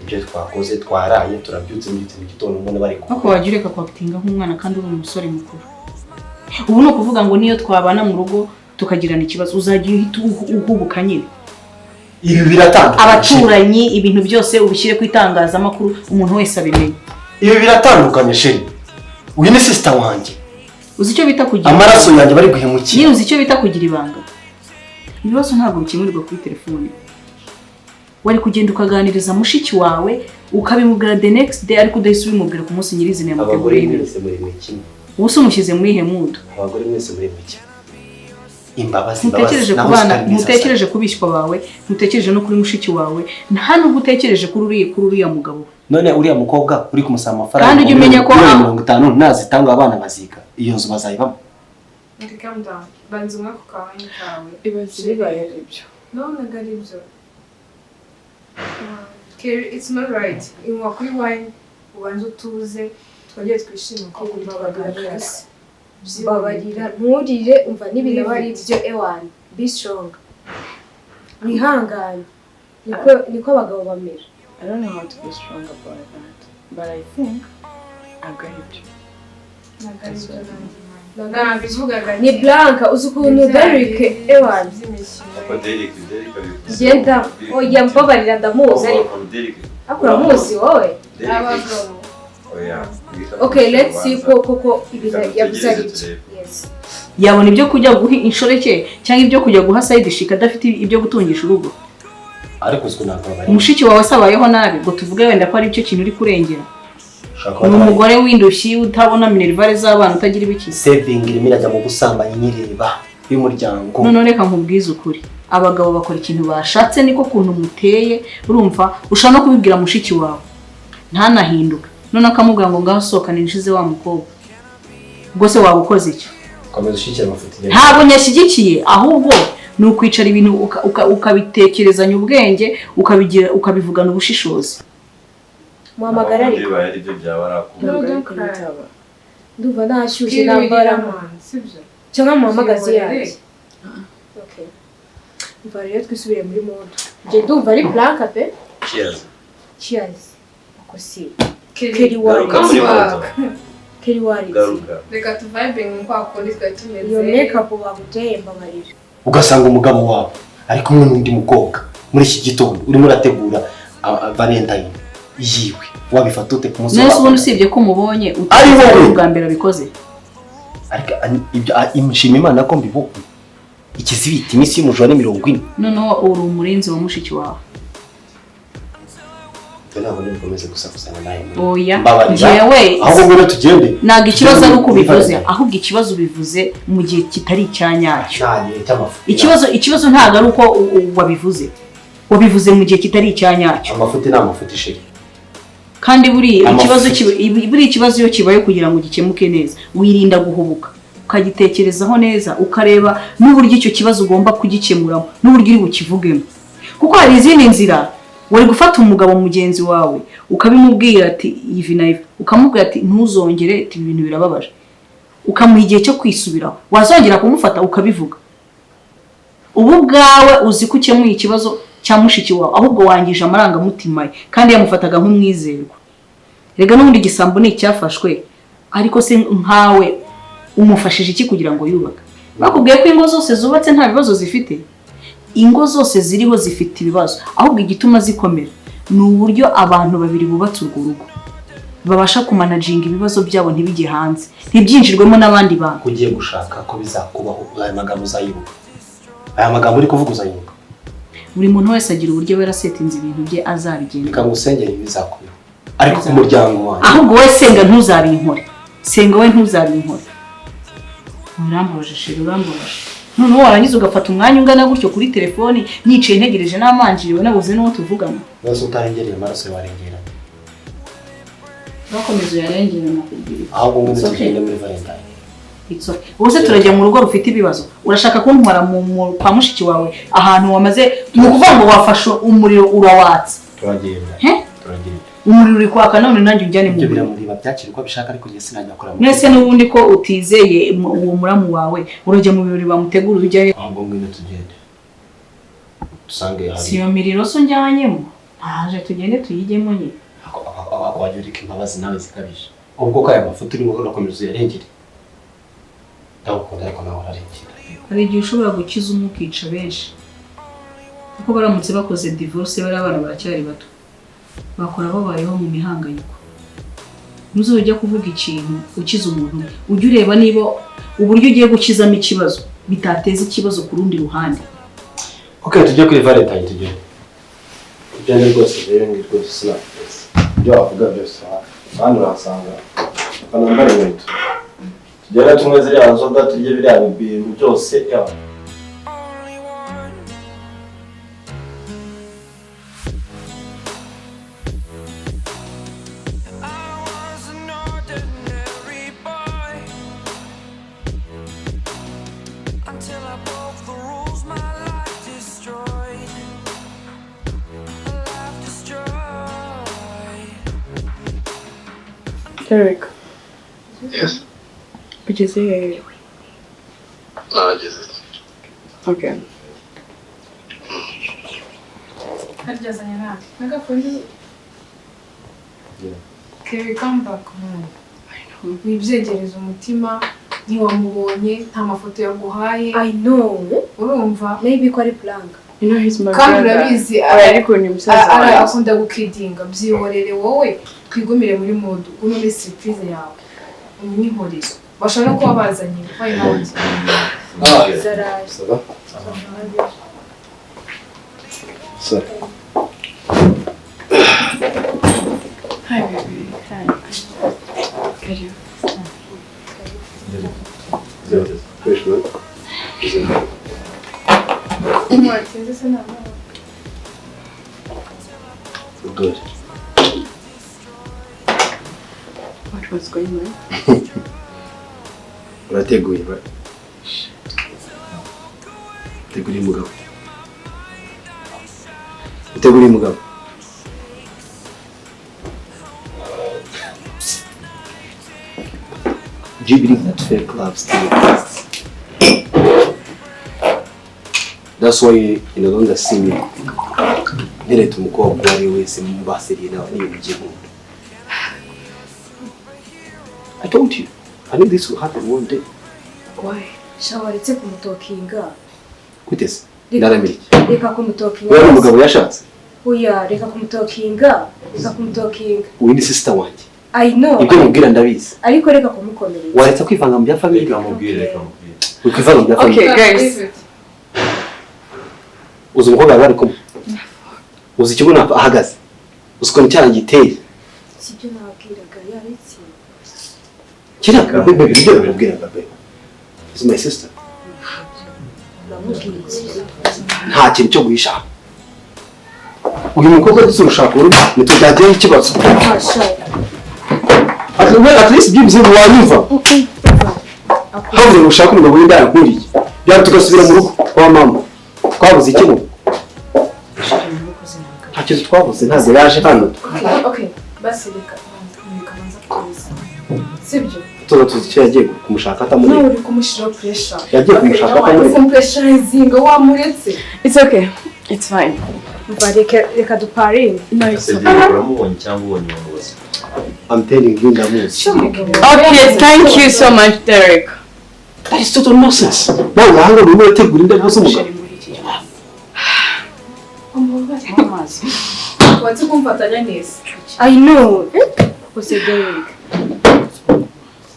ibyo twakoze. Twaraye turabyutse, mbyutse mu gitondo mbona bari Ariko wajya ureka kwakitinga nk'umwana kandi uri umusore mukuru. Ubu ni ukuvuga ngo niyo twabana mu rugo tukagirana ikibazo, uzajya uhita uhubuka nyine. Ibi biratandukanye. Abaturanyi, ibintu byose ubishyire ku itangazamakuru, umuntu wese abimenye. Ibi biratandukanye, chérie. Uyu ni sister wanjye. Uzi icyo bita kugira Amaraso yanjye bari guhemukira. Nyine uzi icyo bita kugira ibanga? Ibibazo ntabwo bikemurirwa kuri telefone. Wari kugenda ukaganiriza mushiki wawe, ukabimubwira the next day, ariko udahise ubimubwira ku munsi nyirizina Abagore yamuteguriye ibirori. mwese muri mwe kimwe. Ubu se umushyize muri ihe mood? Abagore mwese muri mwe kimwe. Imbabazi, Ntutekereje imbabazi ku naho bana, zitari neza. ntutekereje ku bishywa bawe, ntutekereje no kuri mushiki wawe, nta nubwo utekereje kuri uriya mugabo we. None uriya mukobwa uri kumusaba amafaranga Kandi ujye umenya ko miliyoni 50, nazitanga abana baziga, iyo nzu bazayibamo? Okay, calm down. Banza umwe ku kawanya kawe. Ibaze bibaye ari ibyo. No, ntabwo ari ibyo. Kerry, it's not right. Inywa kuri wine, ubanze utuze, twongere twishime uko Mbabarira, mbabarira, nturire. Umva, n'ibintu aba ari ibyo ewana, be strong, wihangane. Niko abagabo bamera. I don't know how to be strong about that, but I think ntabwo ari byo. Ni Blanca, uzi ukuntu Derrick Ewan ngenda oya mbabarira, ndamuzi ariko uramuzi wowe. Okay, let's see ko koko ibintu yavuze ari byo. Yes. Yabona ibyo kujya guha inshoreke cyangwa ibyo kujya guha side shika adafite ibyo gutungisha urugo. Ariko uziko ntabwo bari. Mushiki wawe sabayeho nabi ngo tuvuge wenda ko ari cyo kintu uri kurengera. Ni umugore w'indushyi utabona minerivare z'abana, utagira ibiki. Saving irimo irajya mu busambanyi nyireba y'umuryango. None reka nkubwize ukuri, abagabo bakora ikintu bashatse, niko kuntu muteye. Urumva ushaka no kubibwira mushiki wawe ntanahinduka, none akamubwira ngo ngaho sohokane inshize wa mukobwa. Ubwo se waba ukoze iki? Komeza ushyigikire amafuti. Ntabwo nyashyigikiye, ahubwo ni ukwicara ibintu ukabitekerezanya ubwenge, ukabigira, ukabivugana ubushishozi. Muhamagara ariko ndumva nashyushye nambara cyangwa muhamagaze yanjye. Okay. Umva rero twisubire muri modo. Njye ndumva ari Blanca pe. Cheers. Cheers. Uko si. Kelly wari. Kelly wari. Reka tuvibing kwa kundi twari tumeze. Iyo makeup baguteye mbabarira. Ugasanga umugabo wawe ari kumwe n'undi mukobwa muri iki gitondo urimo urategura Valentine yiwe, wabifata ute ku munsi wawe? Nese ubundi usibye ko umubonye ari wowe ubwa mbere abikoze. Ariko ibyo imshima Imana ko mbibonye ikizibiti iminsi y'umujura ni 40. Noneho uri umurinzi wa mushiki wawe. Ntabwo nkomeze gusakusanya nawe. Oya, njyewe ahubwo ngwino tugende. Ntabwo ikibazo ari uko ubivuze, ahubwo ikibazo ubivuze mu gihe kitari icyanyacyo. Ikibazo ntabwo ari uko wabivuze, wabivuze mu gihe kitari icyanyacyo. Amafuti ni amafuti sheri. Kandi buriya ikibazo iyo kibaye kugira ngo gikemuke neza, wirinda guhubuka, ukagitekerezaho neza, ukareba n'uburyo icyo kibazo ugomba kugikemuramo n'uburyo uri bukivugemo. Kuko hari izindi nzira wari gufata umugabo mugenzi wawe ukabimubwira ati ivi na ivi, ukamubwira ati ntuzongere, ati ibintu birababaje, ukamuha igihe cyo kwisubiraho, wazongera kumufata ukabivuga. Ubu bwawe uzi ko ukemuye ikibazo cya mushiki wawe, ahubwo wangije amarangamutima ye kandi yamufataga nk'umwizerwa. Rega n'ubundi igisambo ni icyafashwe, ariko se nkawe umufashije iki kugira ngo yubake? Bakubwiye ko ingo zose zubatse nta bibazo zifite. Ingo zose ziriho zifite ibibazo, ahubwo igituma zikomera ni uburyo abantu babiri bubatse urwo rugo babasha kumanaginga ibibazo byabo ntibijye hanze, ntibyinjirwemo n'abandi bantu. Ugiye gushaka ko bizakubaho, aya magambo uzayibuka, aya magambo uri kuvuga uzayibuka. Buri muntu wese agira uburyo yarasetinze ibintu bye azabigenda. Reka ngusengere bizakubaho, ariko ku muryango wanjye. Ahubwo wowe senga ntuzabinkore, senga we ntuzabinkore. Urambabaje sheri, urambabaje. Noneho warangiza ugafata umwanya ungana gutyo kuri telefoni, nicaye ntegereje n'amanjiriwe nabuze n'uwo tuvugana. Nose utarengereye amaraso warengera. Bakomeza uyarengere nakubwira. Ahubwo ngwino tugende muri Valentine. It's okay. Ubuse turajya mu rugo rufite ibibazo. Urashaka kuntwara kwa mushiki wawe ahantu wamaze ni ukuvuga ngo wafashe umuriro urawatsa. Turagenda. Turagenda. Umuriro uri kwaka none nanjye ujyane mu biro. Biramureba byakira uko abishaka ariko njye sinajya kora. Mwese n'ubundi ko utizeye uwo muramu wawe urajya mu birori bamutegura ujyayo. Ahubwo ngwino tugende. Dusange hari. Si iyo miriro so njyanyemo. Naje tugende tuyijyemo nyine. Ako wajya ureka imbabazi nawe zikabije. Ubwo ko aya mafoto urimo urakomeza uyarengere. Ndagukunda ariko nawe urarengera. Hari igihe ushobora gukiza umwe ukica benshi. Kuko baramutse bakoze divorce bari abana baracyari bato. Bakora babayeho mu mihangayiko. Ntuzojya kuvuga ikintu ukiza umuntu, ujye ureba niba uburyo ugiye gukizamo ikibazo bitateza ikibazo ku rundi ruhande. Okay, tujye kuri Valentine tugende. Tugende rwose rero ngi rwose sinakugeza. Ibyo wavuga byose hano urahasanga. Kanambara inkweto. Tugende tumwe ziriya nzoga turye biriya bintu byose yawe. Derek. Yes. Ugeze hehe? Nahageze. Okay. Haryazanye nawe. Nagafundi. Kerry, come back man. Wibyegereza umutima, ntiwamubonye, nta mafoto yaguhaye. I know. Urumva? Maybe ko ari prank. You know he's my Kandi brother. urabizi Ariko ni musaza wanjye. Akunda gukidinga, byihorere wowe twigumire muri mood, ugume muri surprise yawe. Umwihorere. Bashobora no kuba bazanye, why not? Zaraje. Ça va? Sorry. Hi baby. Hi. Karibu. Fresh man. Mwatinze se ntabwo. Good. What was going on? Urateguye ba? Uteguriye umugabo. Uteguriye umugabo. Do you believe that fake love still exists? That's why you no longer see me. Ntereta umukobwa uwo ari we wese mubasiriye nawe n'ibintu by'inkunda. I told you. I knew this will happen one day. Why? Sha waretse kumutokinga. Gute se? Ndaramira. Reka kumutokinga. Wewe umugabo yashatse. Oya, reka kumutokinga. Reka kumutokinga. Uyu ni sister wanjye. I know. Ibyo mubwira ndabizi. Ariko reka kumukomeretsa. Waretse kwivanga mu bya family. Reka mubwire, reka mubwire. Wikwivanga mu bya family. Okay guys. Uzi umukobwa bari kumwe. Uzi ikigo ahagaze. Uzi ukuntu cyana giteye. Sibyo nabwiraga yaretse. Kira ibyo nakubwiraga be. Is my sister. Nta kintu cyo guhisha. Uyu mukobwa dusurushaka urugo ntitutagira ikibazo. At least byibuze wanyumva. Havuze ngo ushake umugabo w'indaya nkuriye. Byari tugasubira mu rugo kwa mama. Twabuze iki mu? Nta kintu twabuze, ntabwo yaje hano. Okay, basi reka banza kuza. Sibyo? Tuba tuzi icyo yagiye kumushaka atamureba. Nawe uri kumushyiraho pressure. Yagiye kumushaka atamureba. Kumupressurizinga wamuretse. It's okay. It's fine. Umva reka duparinge. No, it's okay. Uramubonye cyangwa ubonye umuntu wese? I'm telling you ndamuzi. Okay, thank you so much Derek. That is total nonsense. Nawe urahanga urimo urategura indabo z'umugabo. Watse kumfatanya neza. I know. Ose Derek.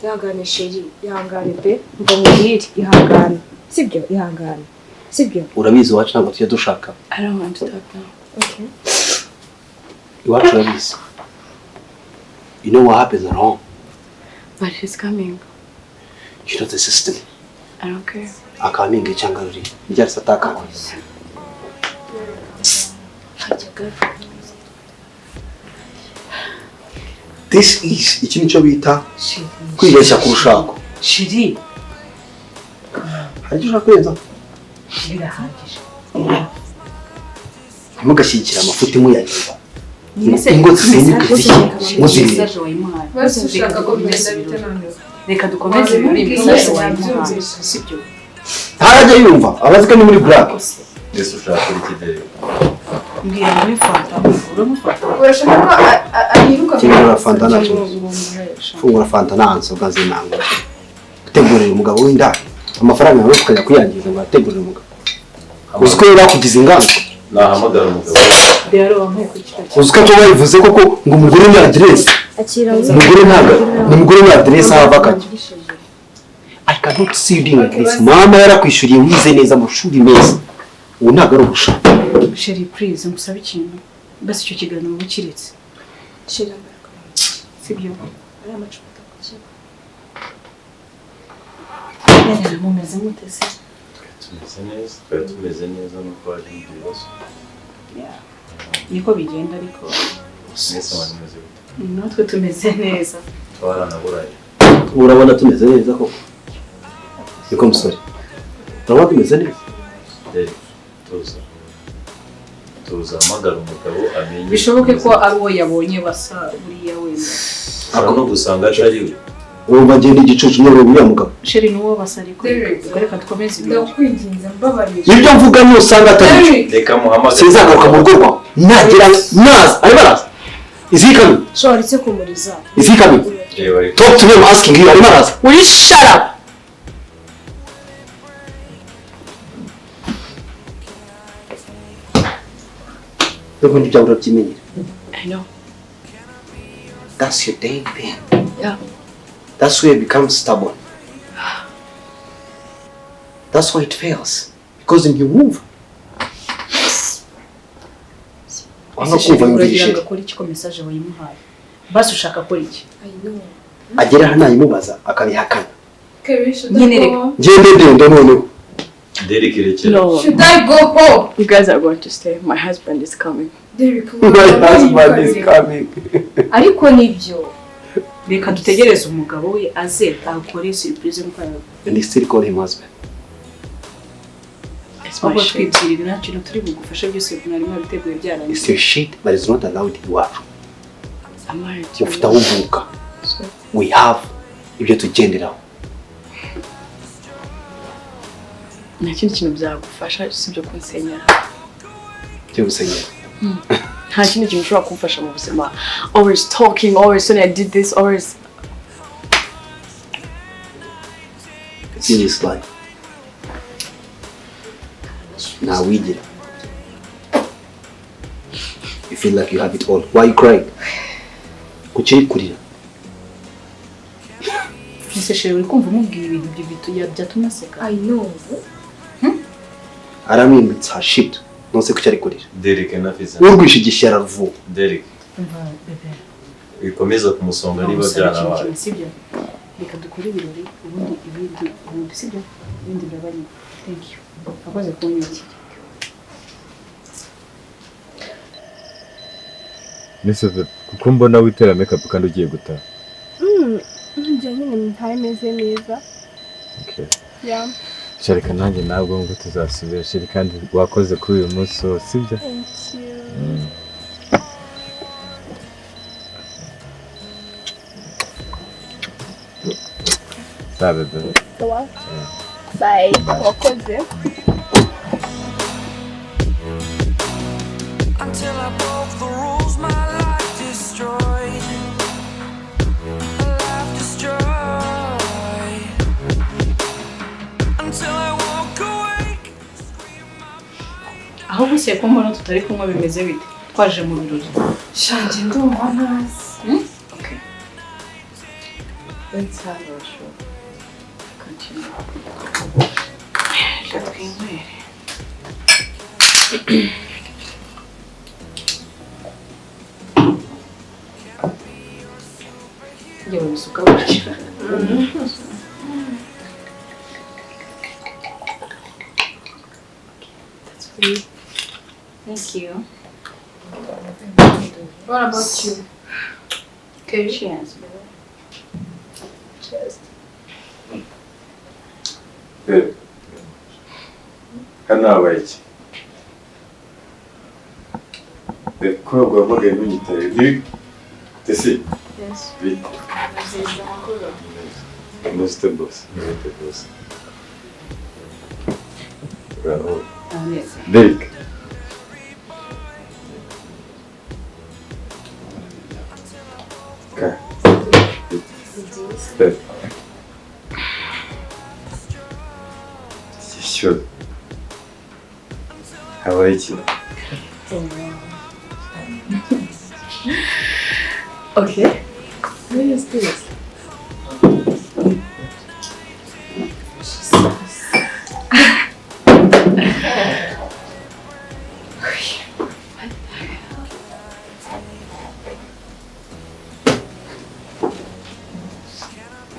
Ihangane sheri, ihangane pe, mva mubwire, ihangane. Sibyo, ihangane. Sibyo. Urabizi iwacu ntabwo tujya dushaka. I don't want to talk now. Okay. Iwacu urabizi. You know what happens at home. But he's coming. You know the system. I don't care. Akaminga cyangwa ruri. Byari sataka. This is iki nicyo bita kwibeshya ku rushako. Shiri. Hari icyo ushaka kurenza? Birahagije. Ntimugashyigikire amafuti muyagira. Ingo zisenyuke zishye muzirinde. Basi ushaka ko bigenda bite noneho? Reka dukomeze muri message wayimuhaye. Sibyo? Ntarajya yumva abazi ko ni muri black. Ese ushaka iki Derek? Mbwira muri fanta, uramufata. Urashaka ko ahiruka Fungura fanta nta kibazo. Fungura fanta nta nzoga zinangwa. Gutegurira umugabo w'inda amafaranga yawe ukajya kuyangiza ngo ategurire umugabo. Uzi ko yari akugize inganzo. Nahamagara umugabo. Uzi ko babivuze koko ngo umugore ni aderesi. Umugore ntabwo ni umugore ni aderesi aho ava akajya. I cannot see you doing this. Mama yarakwishyuriye wize neza amashuri meza. Ubu ntabwo ari ugushaka. Sheri please ngusabe ikintu. Basi icyo kiganiro uba ukiretse. Sheri sibyo? Ari amacupa atakukiba. Mumeze mute se? Tumeze neza, twari tumeze neza nuko hari ibibazo. Niko bigenda ariko. Mwese abantu mumeze gute? Natwe tumeze neza. Twaranaburaye. Urabona tumeze neza koko? Niko musore. Urabona tumeze neza? Derek, tuza. Tuzahamagara umugabo amenye. Bishoboke ko ari uwo yabonye basa buriya wenda. Ushobora no gusanga atari we. Urumva agenda igicucu n'uwo uriya mugabo. Sheri ni uwo basa ariko. Reka dukomeze ibirori. Ndakwinginze mbabarira. Ibyo mvuga ni usanga atari cyo. Reka muhamagare. Sinzagaruka mu rugo rwawe. Nagera naza arimo araza. Is he coming? So waretse kumuriza. Is he coming? Talk to me, I'm asking you, arimo araza. Will you shut up? N'ubundi ibyawe urabyimenyera. I know. That's your damn thing. Yeah. That's where it becomes stubborn. That's why it fails. Because ntiwumva. Wanga kumva Uragira yumvise. ngo akore iki ko message wayimuhaye? Basi ushaka akora iki? I know. Agera hano nayimubaza akabihakana. Kerry, should I Nyine go reka. home? Ngende ndende noneho. Derek rekera. No. Should I go home? You guys are going to stay. My husband is coming. Derek, My husband is coming. Ariko nibyo. Reka dutegereze umugabo we aze akore surprise nkuko yawe. And he still call him husband. It's my Ahubwo shit. twibwirira nta kintu turi bugufashe byose mwari mwabiteguye byarangiye. It's your shit, but it's not allowed iwacu. I'm married to Ufite aho uvuka. We have ibyo tugenderaho. Nta kindi kintu byagufasha usibye kunsenyera. Byo gusenyera. Nta kindi kintu ushobora kumfasha mu buzima. Always talking, always saying I did this, always. Serious life. Ntawigira. You feel like you have it all. Why are you crying? Kuki uri kurira? Ese chérie uri kumva umubwira ibintu byatuma aseka? I know. Aramwimbitse her shit. Nonse kuki ari kurira? Derek enough is Urwishigisha araruvuga. Derek Umva bebe. wikomeza kumusonga niba Namusaba ikintu byarabaye. kimwe, sibyo? Reka dukore ibirori ubundi ibindi ubundi sibyo? Ibindi biraba nyuma. Thank you. Wakoze kunyakira. Nese kuko mbona witera makeup kandi ugiye gutaha. Njye nyine ntari meze neza. Okay. Yeah. Sharika nanjye ntabwo ngo tuzasubira sheri kandi wakoze kuri uyu munsi wose sibyo? Thank you. Sabe bebe. Sawa. Bye. Wakoze. Until I broke the rules, my life destroyed. My life destroyed. Until I walk awake. Aho gusiye ko mbona tutari kunywa bimeze bite? Twaje mu birori. Shanjye ndumva ntazi. Okay. Let's have our show. Continue. Reka twinywere. Njye babisuka gutya. That's for you. Thank you. What about you? Kerry? Cheers. Baby. Cheers. Derek. Hano habaye iki? Derek ko waguhamagaye ntunyitaye. Ni Tesi. Yes. Bite. Mr. Boss. Mr. Boss. Bravo. Neza. Derek. Ka. Derek. Ikibazo. Habaye iki? Okay. What is this?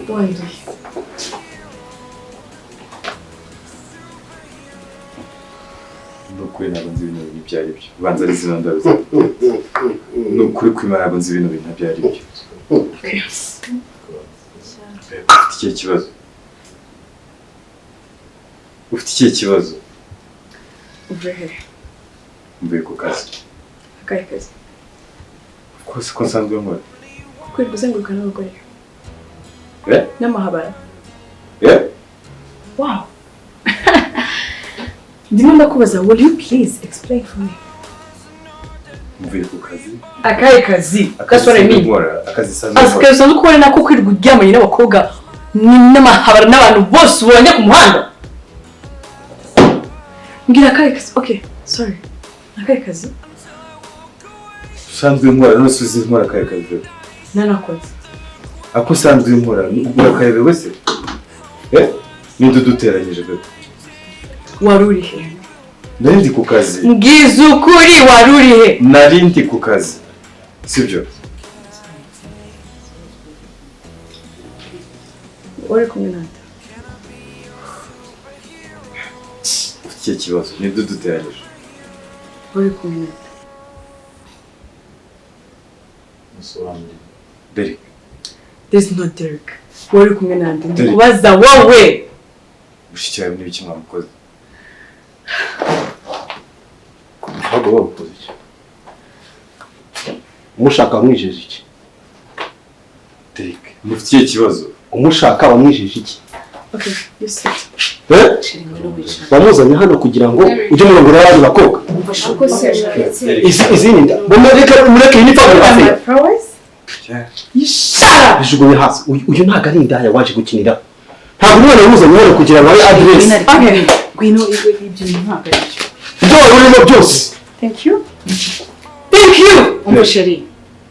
Why? Nukuri ntabwo nzi ibintu ibyo ari byo. Ubanza ari zino ndabo zawe. Nukuri kwimara ntabwo nzi ibintu ibyo ari byo. Ufite ikihe kibazo? Ufite ikihe kibazo? Uvuye he? Mvuye ku kazi. Akahe kazi? Kose ko nsanzwe nkora. Kwirirwa uzenguruka n'abagore. Eh? N'amahabara. Eh? Wow. Ndimo ndakubaza, will you please explain for me? Mvuye ku kazi. Akahe kazi? Gasore mi. Akazi sanzwe. Akazi sanzwe ukora nako kwirirwa uryamanye n'abakobwa n'amahabara n'abantu bose ubonye ku muhanda. Mbwira akahe kazi? Okay, sorry. Akahe kazi? Usanzwe nkora none uzi nkora akahe kazi? Nanakoze. Ako usanzwe nkora urakarebe wese? Eh? Ninde duteranyije bebe? Wari uri he? Nari ndi ku kazi. Mbwiza ukuri wari uri he? Nari ndi ku kazi. Sibyo? Uri kumwe nande? Ufite ikibazo, ninde duteranyije? Uri kumwe nande? Musobanurire. Derek. There's no Derek. Wari kumwe nande? Ndikubaza wowe. Mushiki wawe n'ibiki mwamukoze? Ntabwo bamukoze iki? Umushaka wamwijeje iki? Derek, mufitiye ikibazo. Umushaka wamwijeje iki? Okay, you sit. Eh? Bamuzanye hano kugira ngo ujye murongora abandi bakobwa. Izi ni nda. Mureke iyi ni family. Bijugunye hasi. Uyu ntabwo ari indaya waje gukinira. Ntabwo umwana wamuzanye hano kugira ngo abe address. Okay. Ngwino ibyo ntabwo ari byo. Ibyo wari urimo byose. Thank you. Thank you. Umva chérie.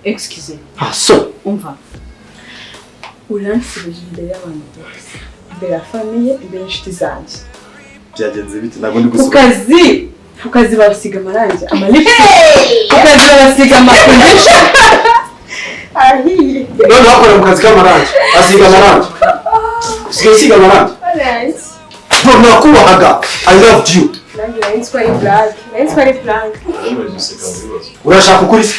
Excuse. Ah so. Umva. Uransubije imbere y'abantu bose. Imbere ya famille, imbere y'inshuti zanjye. Byagenze bite? Ntabwo ndi gusohoka. Ku kazi basiga amarangi, amalipstick. Ku kazi basiga amacondition. Ahiye. None bakora mu kazi k'amarangi. Asiga amarangi. Usigaye usiga amarangi. Bro, nakubahaga. I loved you. Nanjye nari nzi ko ari black. Nari nzi ko ari black. Urashaka ukuri se?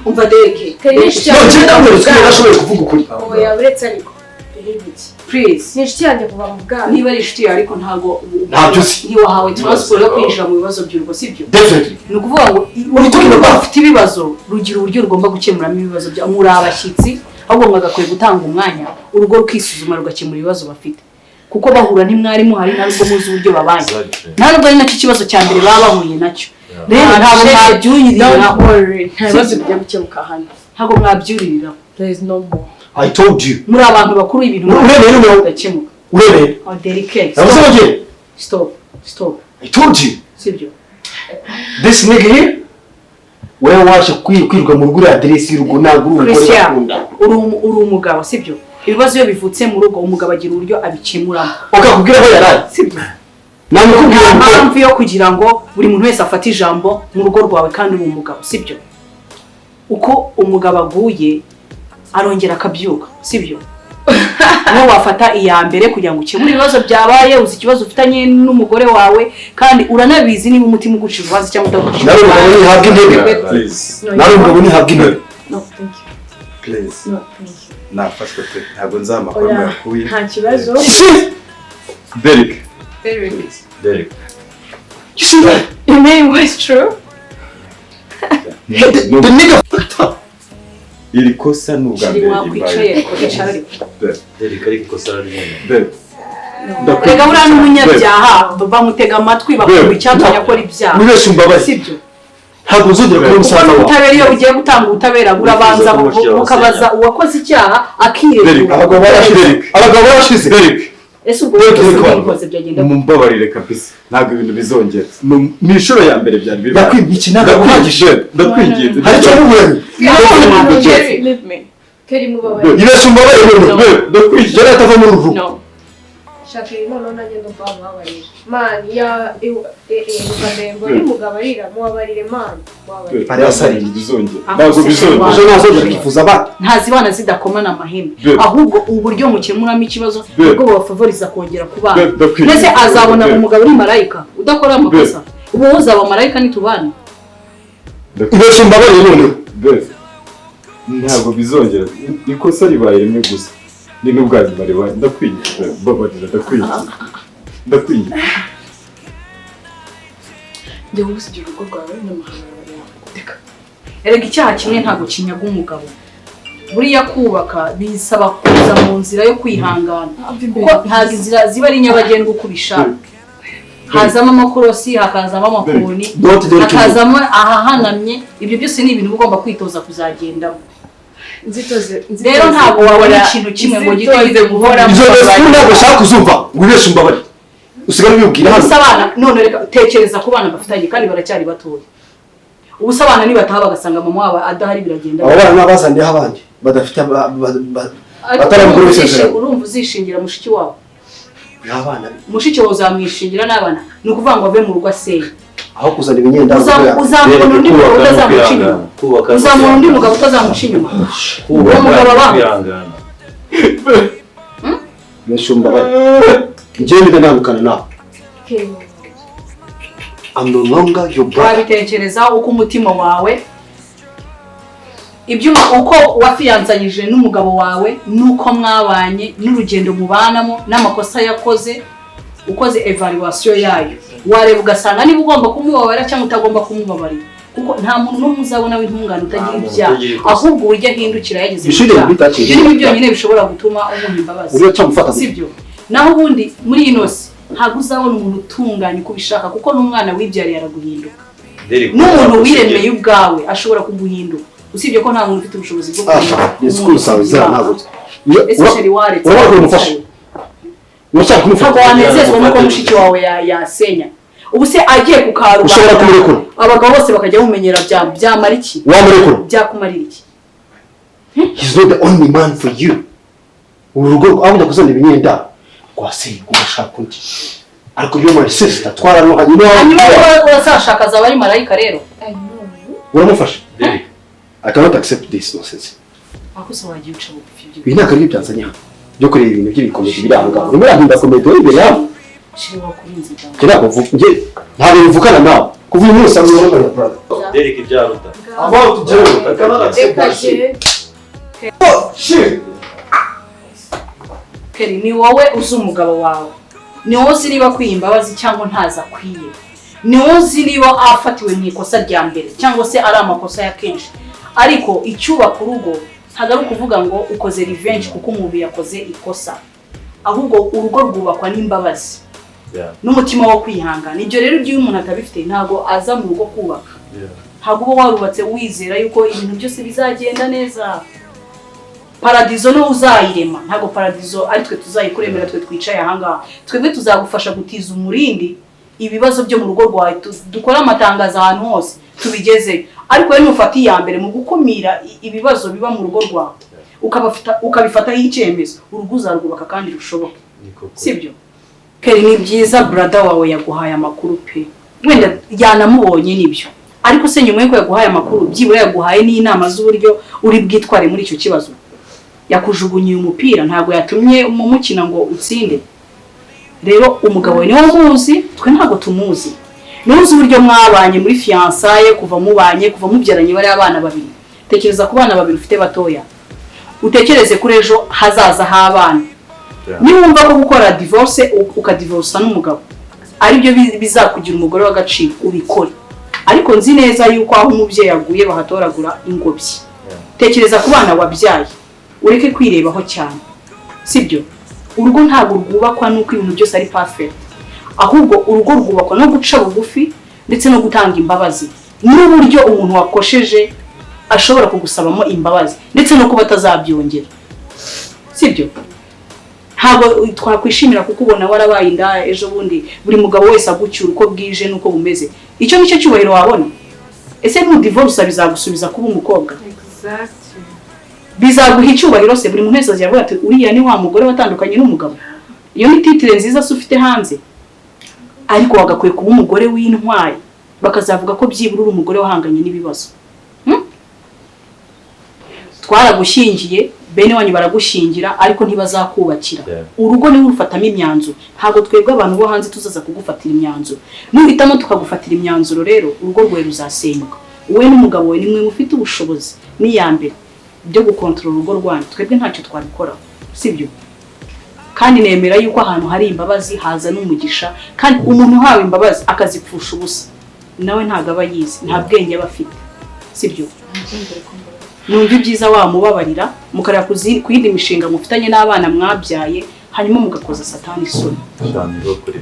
Umva Derek. Ntabwo kuvuga ukuri. Oya, uretse ariko. Please. Ni inshuti yanjye kuva mu bwana. Niba ari inshuti yawe ariko ntabwo ntiwahawe transport yo kwinjira mu bibazo by'urugo, sibyo? Definitely. Ni ukuvuga ngo urugo rufite ibibazo rugira uburyo rugomba gukemuramo ibibazo bya muri abashyitsi, ahubwo mwagakwiye gutanga umwanya urugo rukisuzuma rugakemura ibibazo bafite. Kuko bahura ntimwari muhari nta nubwo muzi uburyo babanye. Nta nubwo ari nacyo kibazo cya mbere baba bahuye nacyo. Rero ntabwo mwabyuririraho. Nta bibazo bijya gukemuka hano. Ntabwo mwabyuririraho. There is no more. I told you. Muri abantu bakuru ibintu bigakemuka. Urebeye. Oh, Derek. Stop. Stop. I told you. Sibyo. This nigga here wewe waje kwirirwa mu rugo uri address y'urugo ntabwo uri umugore ukunda. Uri umugabo, sibyo? Ibibazo iyo bivutse mu rugo umugabo agira uburyo abikemuramo. Ukakubwira aho yaraye. Sibyo. Namukubwira impamvu yo kugira ngo buri muntu wese afate ijambo mu rugo rwawe kandi uri umugabo, sibyo? Uko umugabo aguye arongera akabyuka, sibyo? Niwe wafata iya mbere kugira ngo ukemure ibibazo byabaye, uzi ikibazo ufitanye n'umugore wawe kandi uranabizi niba umutima ugucira urubanza cyangwa utagucira. Nawe umugabo ntihabwa intebe. Nawe umugabo ntihabwa intebe. No, thank you. Please. No, thank you. Nafashwe pe. Ntabwo nzamakuru yakuye. Nta kibazo. Derek. Derek. Derek. You see that? Your name was true. The nigga fucked up. Iri kosa ni ubwa mbere wakwicaye ariko. Derek ariko ikosa araribona. Rega buriya n'umunyabyaha bamutega amatwi bakumva icyatumye akora ibyaha. Mwibeshe imbabazi. Sibyo? Ntabwo uzongera kubona umusaza wawe. Ubutabera iyo bugiye gutanga ubutabera burabanza bukabaza uwakoze icyaha akiregura. Abagabo barashize. Abagabo barashize. Derek. Ese ubwo wabikoze byagenda mumbabarire kabisa. Ntabwo ibintu bizongera. Ni inshuro ya mbere byari bibaye. Nakwibye iki ntabwo uhagije. Ndakwinginze. Hari icyo muburanye. Leave me. Keri mubabarire. Ibeshe umbabarire none. Ndakwinginze. Yari atava muri uru rugo. No. Shaka noneho nanjye ndumva wamubabarira. Mani ya ngo umugabo arira mubabarire mani. Arasarira bizongera. Ntabwo bizongera. Ejo ntazongera kwifuza abana. Ntazibana zidakomana amahembe. Ahubwo uburyo mukemuramo ikibazo nibwo bubafavoriza kongera kubana. Mbese azabona umugabo uri marayika udakora amakosa. Ubu wowe uzaba marayika nitubana. Ibeshe umbabarire noneho. Ntabwo bizongera. Ikosa ribaye rimwe gusa. Ni n'ubwa nyuma ribaye. Ndakwinginze. Mbabarira ndakwinginze. Ndakwinginze. Njya kugusigira urugo rwawe n'amahanga yawe. Reka. Erega icyaha kimwe ntabwo kinyaga umugabo. Buriya kubaka bisaba kuza mu nzira yo kwihangana. Kuko ntabwo inzira ziba ari nyabagendwa uko ubishaka. Hazamo amakorosi, hakazamo amakoni, Don't do it. hakazamo ahahanamye. Ibyo byose ni ibintu uba ugomba kwitoza kuzagendamo. Nzitoze. Rero ntabwo wabona ikintu kimwe ngo gihite Nzitoze guhora Izo disikuru ntabwo ushaka kuzumva ngo ubeshe umbabare, usigare ubibwira hano. Ubusa abana, none reka tekereza ku bana bafitanye kandi baracyari batoya. Ubusa abana nibataha bagasanga mama wabo adahari, biragenda? Abo bana n'abazaniyeho abandi badafite Ariko bataramukuru urumva w'isezerano. Urumva uzishingira mushiki wawe? Ni abana. Mushiki wawe uzamwishingira n'abana? Ni ukuvuga ngo ave mu rugo aseye? Aho kuzana imyenda. Uzamubona undi mugabo utazamuca inyuma? Kubaka. Uzamubona undi mugabo utazamuca inyuma? Kubaka Uwo mugabo aba kwihangana. Beshe umbabare, njyewe mpita ntandukana nawe. I'm no longer your brother. Wabitekereza uko umutima wawe, ibyo uko wafiyansanyije n'umugabo wawe, n'uko mwabanye, n'urugendo mubanamo, n'amakosa yakoze, ukoze evaluation yayo, wareba ugasanga niba ugomba kumubabarira cyangwa utagomba kumubabarira, kuko nta muntu n'umwe uzabona w'intungane utagira Nta muntu ibyaha. utagira ikosa. Ahubwo uburyo ahindukira yagize You shouldn't be touching ibyo him. ni byo byonyine bishobora gutuma umuha imbabazi. Uriya cyamufata. Sibyo? Naho ubundi muri ino si ntabwo uzabona umuntu utunganye uko ubishaka, kuko n'umwana wibyariye araguhinduka. Derek, N'umuntu wiremeye ubwawe ashobora kuguhinduka, usibye ko nta muntu ufite ubushobozi bwo Ah, kurema disikuru zawe zira ntabwo. Ese chéri, waretse? Urabona ko umufasha, urashaka kumufata. Ntabwo wanezezwa nuko mushiki wawe yasenya? Ubu se agiye ku karubanda, Ushobora kumurekura. abagabo bose bakajya bamumenyera, byamara iki? Wamurekura. Byakumarira iki? He's not the only man for you. Uru rugo aho ujya kuzana imyenda rwaseye, ugashaka undi, ariko iyo my sister twararuhanye no. Hanyuma wowe uzashaka azaba ari marayika rero? Uramufasha. Derek. I cannot accept this nonsense. Ahubwo se wagiye uca bugufi ibyo? Ibi ntabwo aribyo byanzanye hano byo kureba ibintu by'ibikomedi biri aho ngaho. Urimo urahinda komedi wowe imbere yawe. Chéri, wakurinze ibyawe. Njye ntabwo njye ntabwo bivukana nawe. Kuva uyu munsi I'm no longer your brother. Derek, ibyaruta. I'm out, Joe. I cannot accept Reka that shit. je. Oh, shit. Keri, ni wowe uzi umugabo wawe, ni wowe uzi niba akwiye imbabazi cyangwa ntazo akwiye, ni wowe uzi niba afatiwe mu ikosa rya mbere cyangwa se ari amakosa ya kenshi. Ariko icyubaka urugo ntabwo ari ukuvuga ngo ukoze revenge kuko umuntu yakoze ikosa, ahubwo urugo rwubakwa n'imbabazi n'umutima wo kwihangana. Ibyo rero iyo umuntu atabifite ntabwo aza mu rugo kubaka. Ntabwo uba warubatse wizera yuko ibintu byose bizagenda neza. Paradizo niwe uzayirema, ntabwo paradizo ari twe tuzayikuremera. Twe twicaye ahangaha, twebwe tuzagufasha gutiza umurindi ibibazo byo mu rugo rwawe, dukore amatangazo ahantu hose tubigezeyo, ariko wowe nufata iya mbere mu gukumira ibibazo biba mu rugo rwawe, ukabifataho icyemezo, urugo uzarwubaka kandi rushoboke. Sibyo Keri? Ni byiza, brother wawe yaguhaye amakuru pe, wenda yanamubonye nibyo, ariko se nyuma y'uko yaguhaye amakuru, byibura yaguhaye n'inama z'uburyo uri bwitware muri icyo kibazo? Yakujugunyiye umupira, ntabwo yatumye mumukina ngo utsinde. Rero umugabo we niwe umuzi, twe ntabwo tumuzi. Niwe uzi uburyo mwabanye muri fiançailles, kuva mubanye, kuva mubyaranye bariya abana babiri. Tekereza ku bana babiri ufite batoya, utekereze kuri ejo hazaza h'abana. Niba wumva ko gukora divorce, ukadivorsa n'umugabo aribyo bizakugira umugore w'agaciro, ubikore. Ariko nzi neza yuko aho umubyeyi aguye bahatoragura ingobyi. Tekereza ku bana wabyaye, ureke kwirebaho cyane, sibyo? Urugo ntabwo rwubakwa n'uko ibintu byose ari perfect, ahubwo urugo rwubakwa no guca bugufi ndetse no gutanga imbabazi, n'uburyo umuntu wakosheje ashobora kugusabamo imbabazi ndetse no kuba atazabyongera, sibyo? Ntabwo twakwishimira kukubona warabaye indaya ejo bundi, buri mugabo wese agucyura uko bwije n'uko bumeze. Icyo nicyo cyubahiro wabona? Ese nudivorce bizagusubiza kuba umukobwa? Exactly. Bizaguha icyubahiro se? Buri muntu wese azavuga ati: "Uriya ni wa mugore watandukanye n'umugabo." Iyo ni titre nziza se ufite hanze? Ariko wagakwiye kuba umugore w'intwari, bakazavuga ko byibura uri umugore wahanganye n'ibibazo. Twaragushyingiye, bene wanyu baragushyingira, ariko ntibazakubakira. Urugo niwe urufatamo imyanzuro, ntabwo twebwe abantu bo hanze tuzaza kugufatira imyanzuro. Nuhitamo tukagufatira imyanzuro rero, urugo rwawe ruzasenyuka. Wowe n'umugabo wawe nimwe mufite ubushobozi n'iya mbere byo gukontorora urugo rwanyu, twebwe ntacyo twabikoraho, sibyo? Kandi nemera yuko ahantu hari imbabazi haza n'umugisha, kandi umuntu uhawe imbabazi akazipfusha ubusa nawe ntabwo aba yize, nta bwenge aba afite, sibyo? Numva ibyiza wamubabarira, mukareba ku yindi mishinga mufitanye n'abana mwabyaye, hanyuma mugakoza satani isoni. Cyane rwo kuri.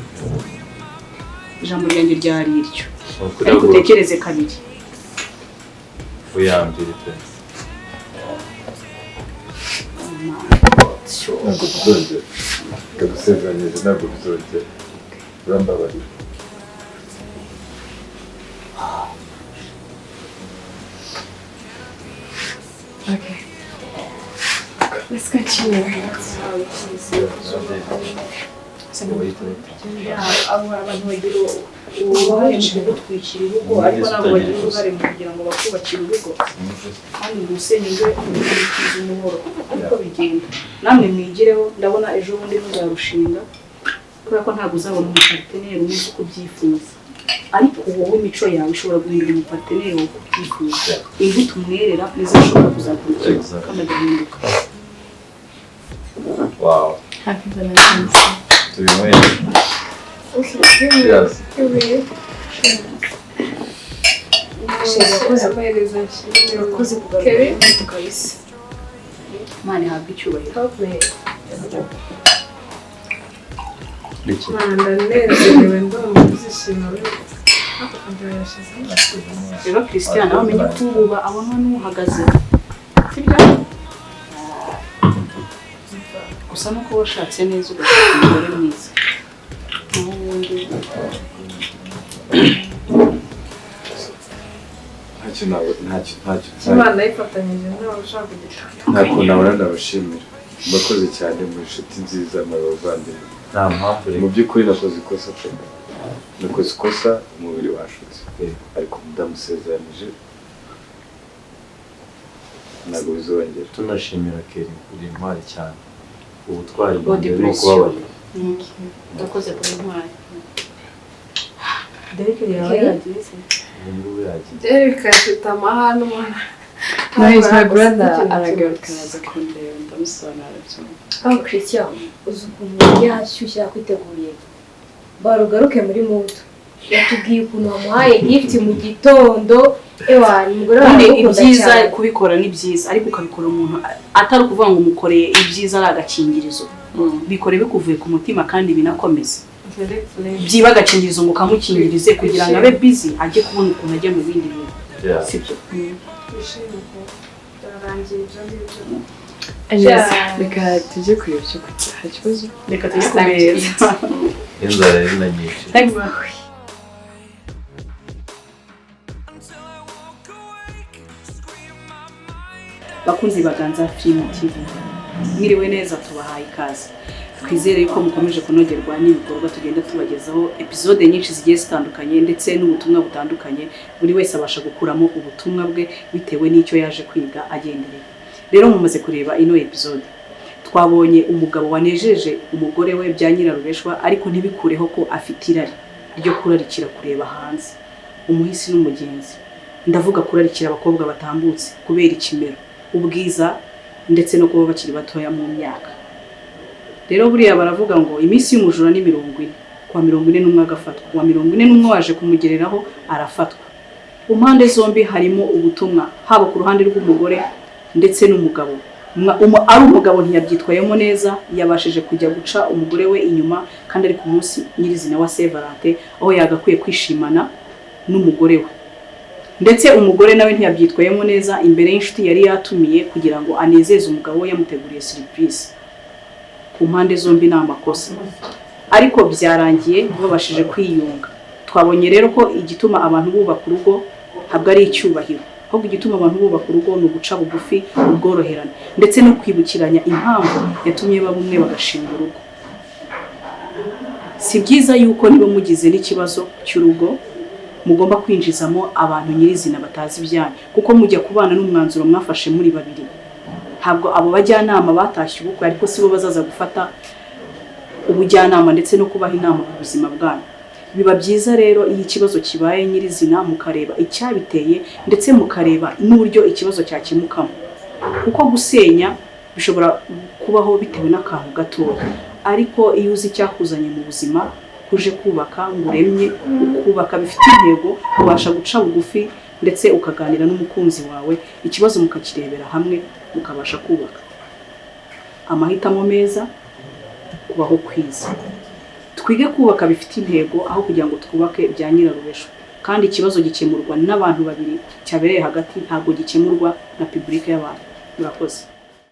Ijambo ryanjye ryari iryo, ariko utekereze kabiri. Uyambire pe. Ntabwo bizongera, ndagusezeranyije, ntabwo bizongera, urambabarira. Okay. Let's continue. Abo abantu bagira uruhare mu kugutwikira urugo, ariko ntabwo bagira uruhare mu kugira ngo bakubakire urugo, kandi ngo usenye ingo ukurikiza umuhoro uko bigenda. Namwe mwigireho, ndabona ejo bundi muzarushinga, kubera ko ntabwo uzabona umuparteneri umeze uko ubyifuza, ariko wowe imico yawe ishobora guhindura umuparteneri wawe uko ubyifuza. Imbuto umwerera nizo ushobora kuzakurikira kandi agahinduka. Wow. Happy Valentine's Day. Tubinywere. Cheers. Urakoze kugaruka kabisa. Imana ihabwe icyubahiro. Ndanezerewe, ndumva ibyishimo. Rero Christian nawe amenye ko uba abonwa n'uhagaze, sibyo? Gusa nuko washatse neza ugashaka umugore mwiza, naho ubundi Ntacyo ntabwo, ntacyo Imana yifatanyije nawe ushaka kugira. Ntabwo nabona ndabashimira. Murakoze cyane, muri inshuti nziza, muri abavandimwe. Nta mpamvu. Mu by'ukuri nakoze ikosa pe. Nakoze ikosa, umubiri washutse. Ariko ndamusezeranije ntabwo bizongera. Tunashimira Kelly, uri intwari cyane. Ubutwari God bwa mbere ni bless you. ukubabarira. Urakoze kuba intwari. Derek yawe yagiye. Ubu ngubu yagiye. Derek afite amahane ubona. No, he's my brother. Aragaruka araza kundeba, ndamusobanurira arabyumva. Aho Christian, uzi ukuntu yashyushye yakwiteguriye. Barugaruke muri muto. Yatubwiye ukuntu wamuhaye gift mu gitondo. Ewa, ni umugore wawe Ubundi aragukunda ibyiza cyane. kubikora ni byiza, ariko ukabikora umuntu atari ukuvuga ngo umukoreye ibyiza ari agakingirizo. Bikore bikuvuye ku mutima kandi binakomeza. Byiba agakingirizo ngo kamukingirize kugira ngo abe busy ajye kubona ukuntu ajya mu bindi bintu. Sibyo? Reka tujye kureba icyo kurya. Hari ikibazo? Reka tujye ku meza. Inzara yari na nyinshi. Bakunzi baganza Film TV, mwiriwe neza, tubahaye ikaze. Twizere ko mukomeje kunogerwa n'ibikorwa tugenda tubagezaho, episode nyinshi zigiye zitandukanye ndetse n'ubutumwa butandukanye. Buri wese abasha gukuramo ubutumwa bwe bitewe n'icyo yaje kwiga agendereye. Rero mumaze kureba ino episode, twabonye umugabo wanejeje umugore we bya nyirarureshwa, ariko ntibikureho ko afite irari ryo kurarikira kureba hanze umuhisi n'umugenzi. Ndavuga kurarikira abakobwa batambutse kubera ikimero, ubwiza ndetse no kuba bakiri batoya mu myaka. Rero buriya baravuga ngo iminsi y'umujura ni 40, kwa 41 agafatwa, kwa 41 waje kumugereraho arafatwa. Ku mpande zombi harimo ubutumwa, haba ku ruhande rw'umugore ndetse n'umugabo. Ari umugabo ntiyabyitwayemo neza, yabashije kujya guca umugore we inyuma, kandi ari ku munsi nyirizina wa Saint Valentin, aho yagakwiye kwishimana n'umugore we. Ndetse umugore nawe ntiyabyitwayemo neza imbere y'inshuti yari yatumiye kugira ngo anezeze umugabo we yamuteguriye surprise. Ku mpande zombi ni amakosa, ariko byarangiye babashije kwiyunga. Twabonye rero ko igituma abantu bubaka urugo ntabwo ari icyubahiro, ahubwo igituma abantu bubaka urugo ni uguca bugufi, ubworoherane ndetse no kwibukiranya impamvu yatumye baba umwe bagashinga urugo. Si byiza yuko niba mugize n'ikibazo cy'urugo mugomba kwinjizamo abantu nyirizina batazi ibyanyu, kuko mujya kubana n'umwanzuro mwafashe muri babiri. Ntabwo abo bajyanama batashye ubukwe, ariko sibo bazaza gufata ubujyanama ndetse no kubaha inama ku buzima bwanyu. Biba byiza rero iyo ikibazo kibaye nyirizina mukareba icyabiteye ndetse mukareba n'uburyo ikibazo cyakemukamo, kuko gusenya bishobora kubaho bitewe n'akantu gatoya, ariko iyo uzi icyakuzanye mu buzima kuje kubaka ngo uremye, ukubaka bifite intego, ubasha guca bugufi ndetse ukaganira n'umukunzi wawe, ikibazo mukakirebera hamwe mukabasha kubaka. Amahitamo meza, kubaho kwiza. Twige kubaka bifite intego aho kugira ngo twubake bya nyirarubesho. Kandi ikibazo gikemurwa n'abantu babiri cyabereye hagati, ntabwo gikemurwa na public y'abantu. Murakoze.